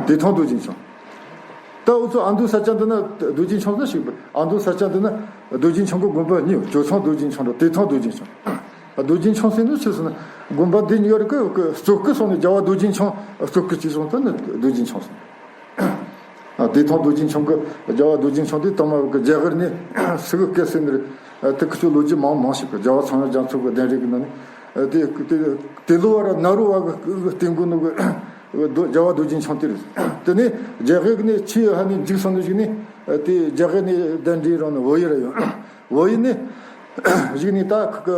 ཏེ་ཐང་རྡོ་རྗེ་འཆང་། ད་འུ་ཚོ་ཨ་མདོ་ས་སྐྱ་འདི་ན་རྡོ་རྗེ་འཆང་ཟེར་ཞིག་ཨ་མདོ་ས་སྐྱ་འདི་ན་རྡོ་རྗེ་འཆང་གི་དགོན་པ་གཉིས་ཡོད། ཇོ་ཚང་རྡོ་རྗེ་འཆང་དང་ཏེ་ཐང་རྡོ་རྗེ་འཆང་། རྡོ་རྗེ་འཆང་ཟེར་ནི་ཆི་ཟེར་ན་དགོན་པ་འདི་གཉིས་ཀ་གི་གཙོ་སྐུ་སོང་ནས་རྒྱལ་བ་རྡོ་རྗེ་འཆང་གཙོ་སྐུ་གཅིག་སོང་ད་ནི་རྡོ་རྗེ་འཆང་ཟེར། ཏེ་ཐང་རྡོ་རྗེ་འཆང་གི་རྒྱལ་བ་རྡོ་རྗེ་འཆང་དེ་དང་མ་གི་རྒྱ་གར་ནས་སུ་གི་སྐད་ཟེར་ནི་རེད། དེ་ཁི་ཆོ་ལོ་རྒྱུས་མང་མང་ཞིག་གི་རྒྱལ་བ་ཚངས་དབྱངས་རྒྱ་མཚོ་གི་གདན་རེ་གི་ནང་ནས་དེ་དེ་དེ་ལོ་བ་ར་ན་རོ་བ་གི་སྟེང་གི་ནོ་གི་རྒྱལ་བ་རྡོ་རྗེ་འཆང་དེ་རེད། དེ་ནས་རྒྱ་གར་གི་ནས་ཆི་ཧ་ནས་འཇིག་སོང་ནས་གཞུག་ནས་དེ་རྒྱ་གར་ནས་གདན་འདྲེན་རང་ནས་བོད་ཡུལ་ར་ཡོང་། བོད་ཡུལ་ནས་གཞུག་ནས་ད་ཁི་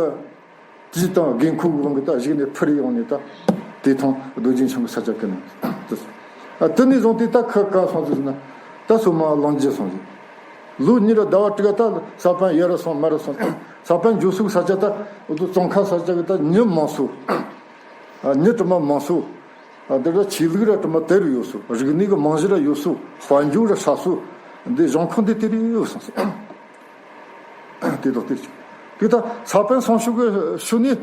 གི་དེ་དང་དགོས་མཁོ་གི་དབང་གིས་ད་གཞུག་ནས་འཕུར་ཡོང་ནས་ད་ཏེ་ཐང་རྡོ་རྗེ་འཆང་གི་ས་ཆ་ཀུན་ནས་དེ་ནས་བཟུང་སྟེ་ད་ཁི་ག་སོང་ཟེར་ན་ད་སོ་མ་གླིང་རྗེ་སོང་ཟིག་ལོ་གཉིས་ར་ཟླ་བ་དྲུག་ད་ས་པཎ་ཡར་ར་སོང་མར་ར་སོང་། ས་པཎ་འགྱོ་ས་གི་ས་ཆ་ད་འུ་ཚོ་ཙོང་ཁ་ས་ཆ་གི་ད་མྱི་མང་སོ། མྱི་དྲི་མ་མང་སོ། འདི་ར་ཆོས་ལུགས་ར་དྲི་མ་དེ་རུ་ཡོད་སོ། རིག་གནས་གི་རྨང་གཞི་ར་ཡོད་སོ། དཔལ་འབྱོར་ར་ཧྲ་སོ། འདི་གཞུང་ཁང་འདི་དེ་རུ་ཡོད་སོང་ཟིག་དེ་དག་དེ་ཅིག་དེ་ད་ས་པཎ་སོང་ཤུགས་གི་ཤུལ་ནས་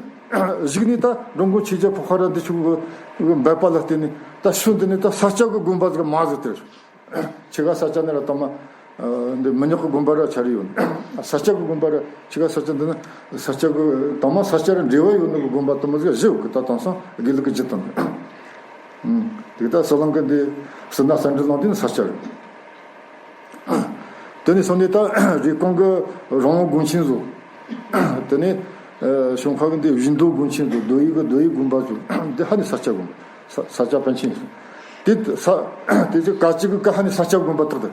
གཞུག་ནས་ད་འགྲོ་མགོན་ཆོས་རྒྱལ་ཕོ་ཁ་ར་འདི་ཆུ་གི་འབད་པ་ལ་བརྟེན་ནས་ད་ཤུལ་འདི་ནས་ད་ས་སྐྱ་གི་དགོན་པ་ཟིག་མ་ཟིག་དེར་ཆི་ག་ས་སྐྱ་ནས་ར་ད་མ་འདི་མི་ཉག་གི་དགོན་པ་ར་ཆ་རེ་ཡོད། ས་སྐྱ་གི་དགོན་པ་ར་ཆི་ག་ས་སྐྱ་འདི་ན་ས་སྐྱ་གི་ད་མ་ས་སྐྱ་ར་འབྲེལ་བ་ཡོད་ནོ་གི་དགོན་པ་དུ་མ་ཟིག་བཞི་ཡོད་གི། ད་དེང་སང་དགེ་ལུགས་གི་བརྒྱུད་དང་དེ་ད་ཟི་ལིང་གི་འདི། སྲིད་ན་སེ་འབྲས་ལུང་དེ་ནི་ས་སྐྱ་རེད། དེ་ནས་སོང་ནས་ད་རེབ་གོང་གི་རོང་བོ་དགོན་ཆེན་བཟོ། དེ་ནས་ཨ་གཞོང་ཁ་གི་འདི་བཞི་མདོ་དགོན་ཆེན་བཟོ། རྡོ་ཡི་གི་རྡོ་ཡི་དགོན་པ་བཟོ། འདི་ཧ་ནི་ས་སྐྱ་དགོན་པ། ས་ས་སྐྱ་པཎ་ཆེན་བཟོ། དེ་ས་དེ་ཚོ་ག་ཅིག་གི་ཀ་ཧ་ནི་ས་སྐྱ་དགོན་པ་དག་དེ།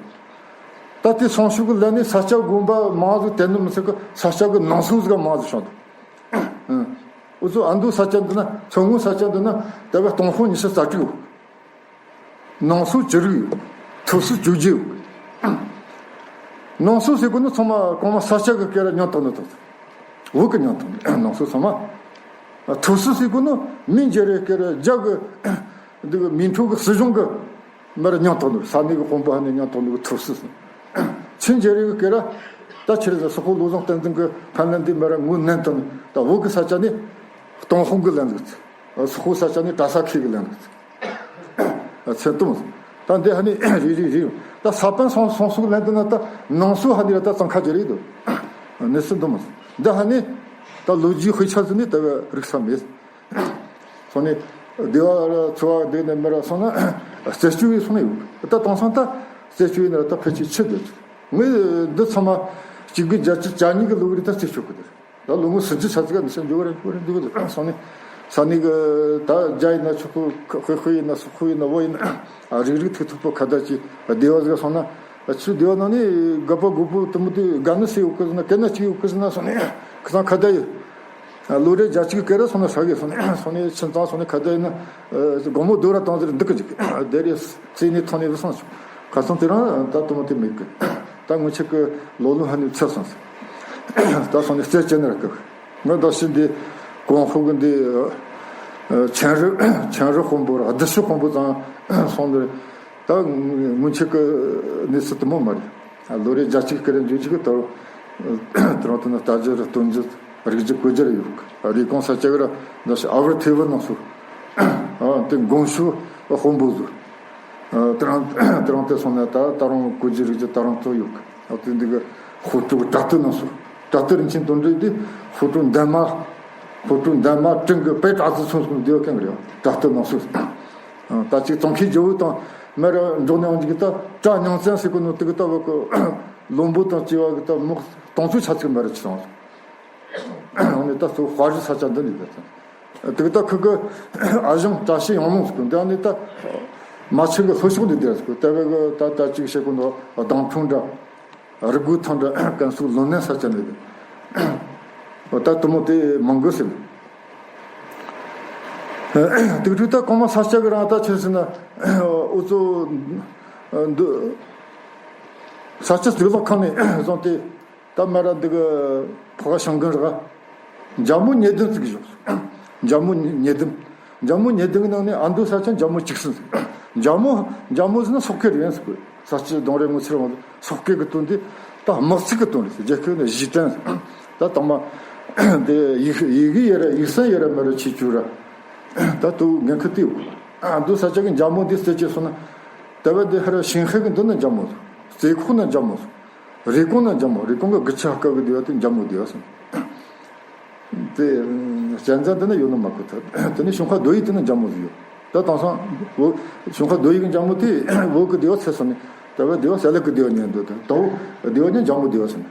ད་དེ་སང་ཕྱོགས་གི་ལན་ནས་ས་སྐྱ་དགོན་པ་མང་ཟིག་དེ་ནི་མི་ཚད་གི་ས་སྐྱ་གི་ནང་སོ་ཟིག་མང་ཟིག་བྱུང་འདུག། ཨ། འུ་ཚོ་ཨ་མདོ་ས་སྐྱ་འདི་ན་མཚོ་སྔོན་ས་སྐྱ་འདི་ན་ད་བར་སྟོང་དཔོན་ཉི་ཤུ་རྩ་དྲུག་ཡོད། ནང་སོ་བཅུ་དྲུག་ཡོད། ཐོ་སི་བཅོ་བརྒྱད་ཡོད། ནང་སོ་ཟེར་གོ་ནི་ཚང་མ་གོང་མ་ས་སྐྱ་གི་སྐེ་ར་མྱང་ཐོག་ནི་ཐོག། བོད་གི་མྱང་ཐོག་ནི་ནང་སོ་ཚང་མ། ཐོ་སི་ཟེར་གོ་ནི་མི་འཇེ་རེ་སྐེ་ར་རྒྱ་གི་འདི་གི་མི་འཕྲོ་གི་སྲིད་གཞུང་གི་མི་ར་མྱང་ཐོག་ནི། ས་གནས་གི་དཔོན་པོ་ཧ་ནི་མྱང་ཐོག་ནི་གི་ཐོ་སི་ཟེར། ཆིན་འཇེ་རེ་གི་སྐེ་ར་ད་ཆི་རེད་ཟེར། སོག་པོ་བློ་བཟང་བསྟན་འཛིན་གི་ཕན་ལན་འདི་མི་ར་ངོས་ནན་ཐོག་ནི། ད་བོད་གི་ས་ཆ་ནི་སྟོང་དཔོན་གི་ལན་ཟིག། སོག་པོ་ས་ཆ་ནི་གྲྭ་ས་ཁུལ་གི་ལན་ཟིག། ཚེ་དུམ། ད་འདི་ཧ་ནི་རེ་རེ་རེ། ད་ས་པཎ་སང་སང་སུག་ལན་དུ་ན་ད་ནང་སོ་ཧ་ནི་ར་ད་གཙང་ཁ་རྒྱ་རེད་དོ། གནས་ཚུལ་འདུམ། འདི་ཧ་ནི་ད་ལོ་རྒྱུས་དཔེ་ཆ་ཟིག་ནི་ད་རིག་ས་མེད། སོང་ནི་སྡེ་བ་ར་ཚོ་བ་འདི་ནས་མི་ར་སོང་ན་རྩད་གཅོད་ཡེ་སོང་ཡོད། ད་དེང་སང་ད་རྩད་གཅོད་ཡེ་ན་ར་ད་ཕལ་ཆེར་ཆི་འདོད། ངས་འདི་ཚང་མ་གཅིག་དགུ་བརྒྱད་ཅུ་གྱ་གཉིས་གི་ལོ་རེ་ད་རྩད་གཅོད་གི་དེ། ད་ལོ་ངོ་སུམ་ཅུ་ཚར་ཚར་ག་ནས་སེམས་འགྱུར་བ་རེ་འགྱུར་བ་རེ་འདུག་གི། སང་ནས་ས་གནས་གི་ད་རྒྱ་ཡིན་ན་ཆོག་གི། ཧུའེ་ཧུའེ་ཡིན་ན་སོག་ཧུའེ་ཡིན་ན་བོད་ཡིན་ན་ཨ་རིགས་རིགས་མཐུན་མཐུན་པོ་ཁ་བརྡ་གྱིས། སྡེ་བ་ཟིག་སོང་ན་ཆུ་སྡེ་བ་ནང་ནས་དགའ་པོ་དགོད་པོ་དུ་མོ་དུ་དགའ་ནི་སུ་ཡོད་གི་ཟེར་ན། གན་ན་གཅིག་ཡོད་གི་ཟེར་ན། སོང་ནས་ཁི་སང་ཁ་བརྡ་ཡིན། ལོ་རེ་བརྒྱ་གཅིག་གི་སྐེ་ར་སོང་ན་ཧྲ་གི། སོང་ནས་སོང་ནས་ཁྱིམ་ཚང་སོང་ནས་ཁ་བརྡ་ཡིན་ན་དགོང་མོ་རྡོ་ར་བཏང་ཟེར་འདུག་གི་འཇུག་གི། དེ་རེ་རྩེ་ནས་ཐོན་ནས་བུད་སོང་ཆོག། ཁ་སང་དེ་རིང་ད་དུ་མོ་དེ་མེད་གི། ད་སྔོན་ཆད་གི་ལོ་ལོན་ཧ་ནི་ཚར་སོང་ཟེར། ད་སོང་ནས་རྩད་བཅད་ནི་ར་གི། ང་ད་ཕྱིན་འདི་གོང་ཧོ་གི་འདི་ཆན་རི་ཆན་རི་དཔོན་པོ་ར་བདུད་ཤི་དཔོན་པོ་ཚང་སོང་ནི་རེད། ད་སྔོན་ཆད་གི་གནས་ཚུལ་དུ་མོ་མ་རེད། ལོ་རེ་བརྒྱ་གཅིག་སྐེ་ར་འཇུ་གཅིག་གི་དོ། དེ་རིང་དུ་ན་ལྟ་རྒྱུ་ར་སྟོན་རྒྱུ་རིག་རྒྱུ་གོ་རྒྱུ་ར་ཡོད་གི། རེབ་གོང་ས་སྐྱ་གི་ར་འདི་ཕྱི་ཨ་བར་ཐེ་བོ་ནང་སུ་ཨ་དེ་དགོན་ཤུ་དཔོན་པོ་ཟིག། ཨ་དེ་རིང་དེ་རིང་དེ་སོང་ན་ད་ད་རུང་གོ་རྒྱུ་རིག་རྒྱུ་ད་རུང་ཚོ་ཡོད་གི། ཨ་དེ་འདི་གི་ཧོ་ཀྲུ་གི་བྲག་སྟོད་ནང་སུ། བྲག་སྟོད་རིན་ཆེན་དོན་གྲུབ་དེ་ཧོ་ཀྲུ་འདན་མ། ཧོ་ཀྲུ་འདན་མ་ཀྲིང་གི་དཔེ་བྲག་རྩི་ཚོན་སོང་འདི་ཡོད་མཁན་གི་རེད། བྲག་སྟོད་ནང་སུ། ཨ་ད་ཅིག་ཙོང་ཁའི་ཇོ་བོ་དང་མེ་ར་འགྲོ་ནས་འོང་གི་ད་གྲྭ་ཉང་བཙན་ཟེར་གོ་ནོ་དེ་གི་ད་བ་གི་བློན་པོ་དང་བཅས་པ་གི་ད་མོ་སྟོང་ཚོ་ཆ་ཚིག་མེ་ར་ཆི་སོང་། འོ་ནི་ད་གཙོ་བོ་དཔའ་རིས་ས་ཆ་འདི་ནས་བསྡད་ཙང་། དེ་གི་ད་ཁུ་གི་ཨ་ཞང་བཀྲ་ཤིས་ཡང་ལུང་ཟེར་གོ་འདི་ནི་ད་མ་ཆི་གི་ལྷོ་ཕྱོགས་འདི་བསྡད་ཟེར་གོ། དེ་བ་གི་ད་ད་ཅིག་བཤད་གོ་ནོ་ལྡང་ཁྲུང་འདྲ། རི་མགོ་ཐང་འདྲ་ཀན་སུའུ་ལོན་ནན་ས་ཆ་འདི་གི། ད་དུ་མོ་དེ་མང་གི་ཟེར། དེ་གི་ད་གོང་མ་ས་སྐྱ་གི་རང་ད་ཆི་ཟེར་ན་འུ་ཚོ་འདི་ས་སྐྱ་གཙུག་ལག་ཁང་ནས་བཟུང་སྟེ། ད་མ་ར་འདི་གི་ཕ་ཤང་གི་ར་འཇམ་མོ་ཉི་ལྡན་བརྩིགས་བཞག། འཇམ་མོ་ཉི་ལྡན། འཇམ་མོ་ཉི་ལྡན་གི་ནང་ནས་ཨ་མདོ་ས་ཆ་འཇམ་མོ་གཅིག་སྲིན་ཟིག། འཇམ་མོ་འཇམ་མོ་ཟེར་ན་སོག་སྐད་རེད་ཟེར་གི། ས་སྐྱ་གདོང་རིས་ངོ་ཚེ་རིང་སོག་སྐད་གི་དོན་དེ་ད་དམག་ཚིག་གི་དོན་རེད་ཟེར། རྒྱ་སྐད་ནས་གཞི་དྲན་ཟེར། ད་དང་མ་དེ་ཡིག་ཡིག་ཡེ་ར་ཡིག་སན་ཡེ་ར་མ་ར་ཆི་ཆུ་ར། ད་དུ་འགན་ཁུར་དེ་ཡོད། ཨ་མདོ་ས་ཆ་གི་འཇམ་མོ་འདི་རྩད་གཅོད་སོང་ན་ད་བ་འདི་ཧ་ར་ཞིང་ཧེ་གི་འདི་ན་འཇམ་མོ་ཟེར། རྩེ་ཁོག་ན་འཇམ་མོ་ཟེར། རེབ་གོང་ན་འཇམ་མོ། རེབ་གོང་གི་དགུ་ཆ་སྐབས་ཀྱི་སྡེ་བ་དེ་འཇམ་མོ་སྡེ་བ་ཟེར། དེ་གཅན་གཟན་དེ་ན་ཡོད་ན་མ་གོ་ཐལ། དེ་ནས་ཞུན་ཁ་རྡོ་ཡིག་དེ་ན་འཇམ་མོ་ཟིག་ཡོད། ད་དེང་སང་བོད་ཞུན་ཁ་རྡོ་ཡིག་གི་འཇམ་མོ་དེ་བོད་ཀྱི་སྡེ་བ་ཚད་སོང་ནས་ད་བ་སྡེ་བ་ཟ་ལེ་ཀི་སྡེ་བ་ཉན་འདུག། ད་དོ་སྡེ་བ་ཉན་འཇམ་མོ་སྡེ་བ་ཟེར་ནས།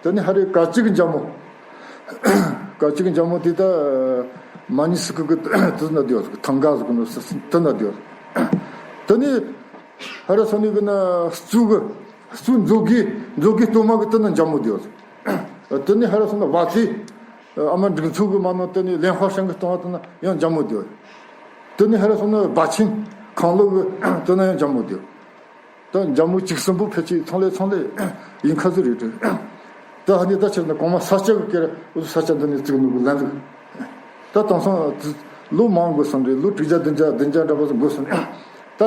དེ་ནས་ཧ་རེ་ཀ་ཅི་གི་འཇམ་མོ། ཀ་ཅི་གི་འཇམ་མོ་དེ་ད་མ་ཉི་སི་ཀི་གི་དེ་ན་སྡེ་བ་ཟིག། ཐང་ག་ཟིག་ནོ་དེ་ན་སྡེ་བ་ཟིག། དེ་ནས་ཧ་ར་སོང་ནས་གི་ན་གཙུག་གི་གཙུག་མཛོད་དགེ་མཛོད་དགེ་སྟོད་མ་གི་དེ་ན་འཇམ་མོ་སྡེ་བ་ཟིག། དེ་ནས་ཧ་ར་སོང་ན་བ་ཚེ་ཨ་མ་འབྲུག་མཚོ་གི་མ་ནོ་དེ་ནས་ལེན་ཧྭ་ཧྲན་གི་སྟེང་བ་དེ་ན་ཡང་འཇམ་མོ་སྡེ་བ་ཟིག། དེ་ནས་ཧ་ར་སོང་ན་བ་ཆེན་ཁང་ལོ་གི་དེ་ན་ཡང་འཇམ་མོ་སྡེ་བ་ཟིག། ད་འཇམ་མོ་གཅིག་གསུམ་པོ་ཕལ་ཆེར་ཚང་ལས་ཚང་ལས་ཡིན་ཁ་ཟིག་རེད་དྲན། ད་ཧ་ནི་ད་ཕྱིར་ན་གོང་མ་ས་སྐྱ་གི་སྐེ་ར་འུ་ཚོ་ས་སྐྱ་འདི་ནས་བཙུགས་ནོ་གི་ལན་ཟིག། ད་དེང་སང་ལོ་མང་འགོར་སོང་རེད། ལོ་དྲུག་བརྒྱ་བདུན་བརྒྱ་བདུན་བརྒྱ་འདྲ་པོ་ཟིག་འགོར་སོང་རེད། ད་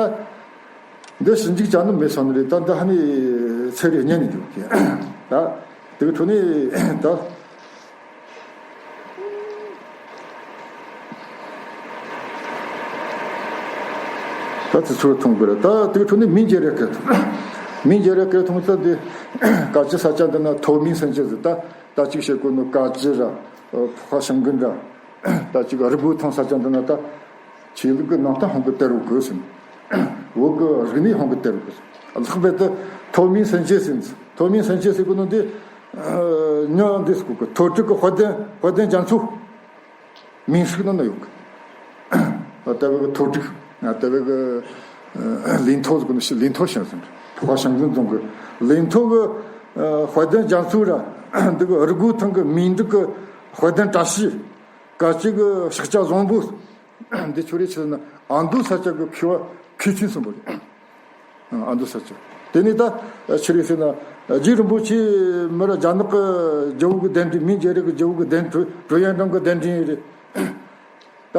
འདི་ཞིབ་འཇུག་བྱ་ནི་མེད་སོང་ནི་རེད། ད་འདི་ཧ་ནི་ཚེ་རིང་བསྙལ་ནས་འདུག་གི། ད་དེ་གི་ཁྲོད་ནས་ད། ད་དེ་ཚོར་མཐོང་དགོས་རེད། ད་དེ་ཁྲོད་ནས་མི་འཇེ་རེ་སྐད་མཐོང་། མི་འཇེ་རེ་སྐད་མཐོང་ཙང་དེ་ཀ་ཅི་ས་ཆ་འདི་ན་ཐོ་མི་སན་ཅི་ཟིག། ད་ད་ཅིག་བཤད་གོ་ནོ་ཀ་ཅི་ར་ཕ་ཤང་གི་འདྲ། ད་ཅིག་རི་བོ་ཐང་ས་ཆ་འདི་ན་ད་ཆོས་ལུགས་ཀྱི་ནང་ད་ཧོང་གི་དེ་རུ་དགོས་ཟིན། བོད་གི་རིག་གནས་ཧོང་གི་དེར་གི། ལྷག་པར་དུ་ཐོན་མིའི་སེམས་ཅན་ཟེར། ཐོན་མིའི་སེམས་ཅན་ཟེར་གི་ནོ་འདི། ཨ། ཉོ་འདི་སྐུ་གི་ཐོ་ཊི་གི་དཔལ་ལྡན། དཔལ་ལྡན་རྒྱ་མཚོ། མིང་ཞིག་ནང་ན་ཡོད་གི། ཨ། དེ་བོད་གི་ཐོ་ཊི། ཨ། དེ་བོད་གི། ཨ། 领头 ཟེར་གི་ནོ་ཞིག 领头 ཞིག་ཟེར། 华盛顿总 གི་领头 གི། ཨ། དཔལ་ལྡན་རྒྱ་མཚོ་ར། འདི་གི་རུ་སྒོ་ཐང་གི་མིང་འདི་གི་དཔལ་ལྡན་བཀྲ་ཤིས། དཀའ་སྤྱད་གི་ཕྱག་རྒྱ་བཟང་པོ། འདི་ཆོ་རེ་ཆི་ཟེར་ན་ཨ་མདོ་ས་ཆ་གི་མཁས་པ་མཁས་ཆེན་གསུམ་པོ་རེད། ཨ་མདོ་ས་ཆ། དེ་ནས་ད་ཆི་རེད་ཟེར་ན། རྗེ་རིན་པོ་ཆེ་མི་ར་རྒྱ་ནག་གི་རྒྱལ་པོ་གི་གདན་འདྲེན། མིང་རྒྱལ་རབས་གི་རྒྱལ་པོ་གི་གདན། 朱元璋 གི་གདན་འདྲེན་རེད། ད་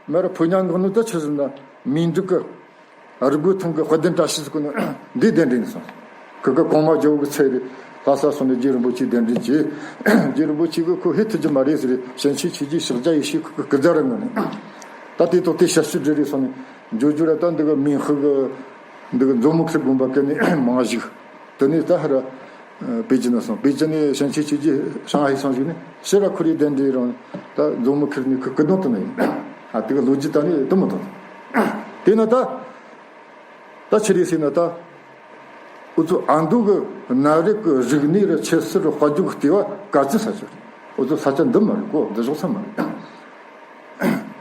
མི་ར་ཕོ་ཉ་ངག་ནོ་ད་ཆི་ཟེར་ན་མིང་འདི་གི། རུ་སྒོ་ཐང་གི་དཔལ་ལྡན་བཀྲ་ཤིས་ཟེར་གོ་ནོ་འདི་གདན་འདྲེན་སོང་། ཁི་གི་གོང་མ་རྒྱལ་པོ་གི་ཚལ་རེད། ལྷ་ས་སོང་ནས་རྗེ་རིན་པོ་ཆེ་གདན་འདྲེན་བྱས། རྗེ་རིན་པོ་ཆེ་གིས་ཁོ་ཧེ་ཐུབ་རྒྱུ་མ་རེད་ཟེར། 神奇奇迹 ཕྱག་རྒྱ་ཡེ་ཤེས་ཁོ་གི་སྐུ་རྫ་ར་ངོ་ནས། ད་དེ་ཐོག་དེ་ཞབས་ཕྱི་འབྲི་རེ་སོང་ནས་འགྱོ་འགྱོ་ར། ད་འདི་གི་མིང་ཧི་གི། འདི་གི་མཛོ་མོ་ཁེར་དགོན་པ་གི་ནས་མང་ཞིག། དེ་ནས་ད་ཧ་ར། ཨ། པེ་ཅིན་ན་སོང་། པེ་ཅིན་ནས་神奇奇迹 上海 སོང་ཞིག་ནས་ཕྱིར་ར་ཁོ་རའི་གདན་འདྲེན་རང་ད་མཛོ་མོ་ཁེར་ནས་ཁོ་སྐུ་གདུང་དུ་ནས་ཡིན། ཨ། དེ་གི་ལོ་རྒྱུས་ད་ནི་དུ་མོ་དང་། དེ་ན་ད། ད་ཆི་རེད་ཟེར་ན་ད། འུ་ཚོ་ཨ་མདོ་གི་གནའ་རབས་ཀྱི་རིག་གནས་ར་ཆོས་སྲིད་ར་དཔལ་འབྱོར་གྱི་ལྟེ་བ་ག་ཚོད་ས་ཆ་རེད། འུ་ཚོ་ས་ཆ་འདི་མ་རེད་གོ། འདི་ཕྱོགས་ས་མ་རེད།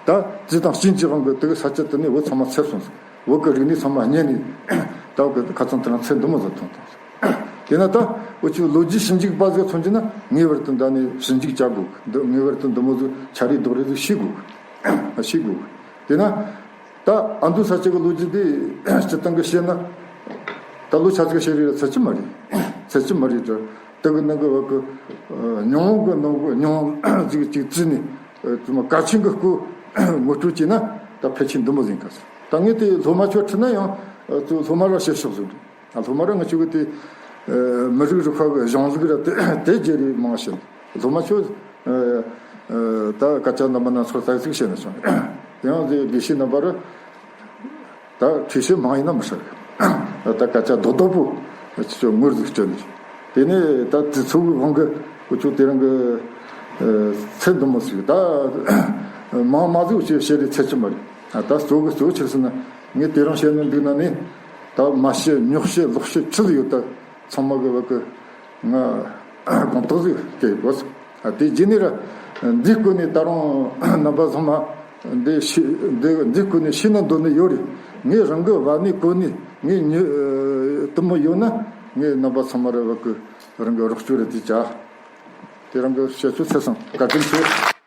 ད་རྩིས་དང་རྐྱེན་གྱི་དབང་གིས་དེ་གི་ས་ཆ་དེ་ནས་བོད་ཚང་མ་ཚར་སོང་ཟིག། བོད་ཀྱི་རིག་གནས་ཚང་མ་རྙེད་ནས། ད་བོད་ཀྱི་ཁ་ཚང་དེ་རིང་ཚར་འདི་མོ་ཟིག་ཐོན་ཐལ་ཟིག། དེ་ན་ད་འུ་ཚོའི་ལོ་རྒྱུས་ཞིབ་འཇུག་པ་ཟིག་མཚོན་རྒྱུ་ན་ངེས་པར་དུ་འདི་ནས་ཞིབ་འཇུག་བྱ་དགོས། འདི་ངེས་པར་དུ་འདི་མོ་ཟིག་ཆ་རེ་རྡོག་རེ་ཟིག་ཤེས་དགོས། ཤེས་དགོས། དེ་ན། ད་ཨ་མདོ་ས་ཆ་གི་ལོ་རྒྱུས་འདི་སྤྱིར་བཏང་གི་བཤད་ན། ད་ལོ་ཆ་ཚིག་བཤད་རེས་ལ་ཚད་ཀྱི་མ་རེད། ཚད་ཀྱི་མ་རེད་དྲ། དེ་གི་ནང་གི་བ་གི། ཨ། ཉུང་གི་ནང་གི་ཉུང་ཟིག་ཅིག་བརྩིས་ནས། ཨ། ཚང་མ་གལ་ཆེན་གི་སྐོར་ངོ་སྤྲོད་བྱས་ན་ད་ཕལ་ཆེར་འདི་མོ་ཟིག་ག་ཟེར། ད་ངས་དེ་སློབ་མ་ཆོ་ཁྲིད་ན་ཡང་། ཨ། ཚོ་སློབ་མ་ར་བཤད་ཕྱོགས་ཟིག་རེད། ཨ། སློབ་མ་ར་ང་ཆོ་གི་དེ། ཨ། མི་རིགས་རིག་པ་གི་གཞུང་ལུགས་ར་དེ་དེ་བརྗེ་རེས་མང་བྱེད། སློབ་མ་ཆོ། ཨ། ཨ། ད་སྐད་ཆ་རྣམ་པ་སྣ་ཚོགས་ཙག་ཙིག་བཤད་ན་བྱུང་། ཡང་དེ་དགེ་བཤེས་རྣམ་པ་ར་ད་ཁྲིད་བྱེད་མང་ཡིན་ན་མི་ཧྲ་གི། ད་སྐད་ཆ་རྡོག་རྡོག་པོ་ཆོ་ངོས་ཟིག་སྤྲད་ནས། དེ་ནས་ད་དུས་ཚོད་གི་དབང་གིས་འུ་ཆོ་དེ་རིང་གི། ཨ། ཚད་འདི་མོ་ཟིག་ད་མང་མང་ཟིག་འུ་ཆོས་བཤད་རེས་ཚད་ཀྱི་མ་རེད། ཨ། ད་གཙོ་གི་གཙོ་ཆི་ཟེར་ན། ངས་དེ་རིང་བཤད་ནི་འདུག་ན་ནི། ད་མ་བཤད་ཉོག་བཤད་ལོག་བཤད་ཆི་ཟིག་ཡོད། ད་ཚང་མ་གི་བ་གི་ང་དགོངས་དག་ཟིག་སྐྱེ་དགོས། ཨ། དེ་རྗེས་ནས་ར་འདིའི་སྐོར་ནས་ད་རུང་རྣམ་པ་ཚང་མ་འདི་ཤེས། འདི་འདིའི་སྐོར་ནས་ཤེས་ན་འདོད་ནི་ཡོད་རེད། ངས་རང་གི་བ་ནས་གོ་ནས་ངས་ཉོ་དུ་མོ་ཡོད་ན་ངས་རྣམ་པ་ཚང་མ་ར་བ་གི་རང་གི་རོགས་སྐྱོར་རེ་དེ་བྱ། དེ་རིང་གི་བཤད་ཚོད་ཚར་སོང་། བཀའ་དྲིན་ཆེ།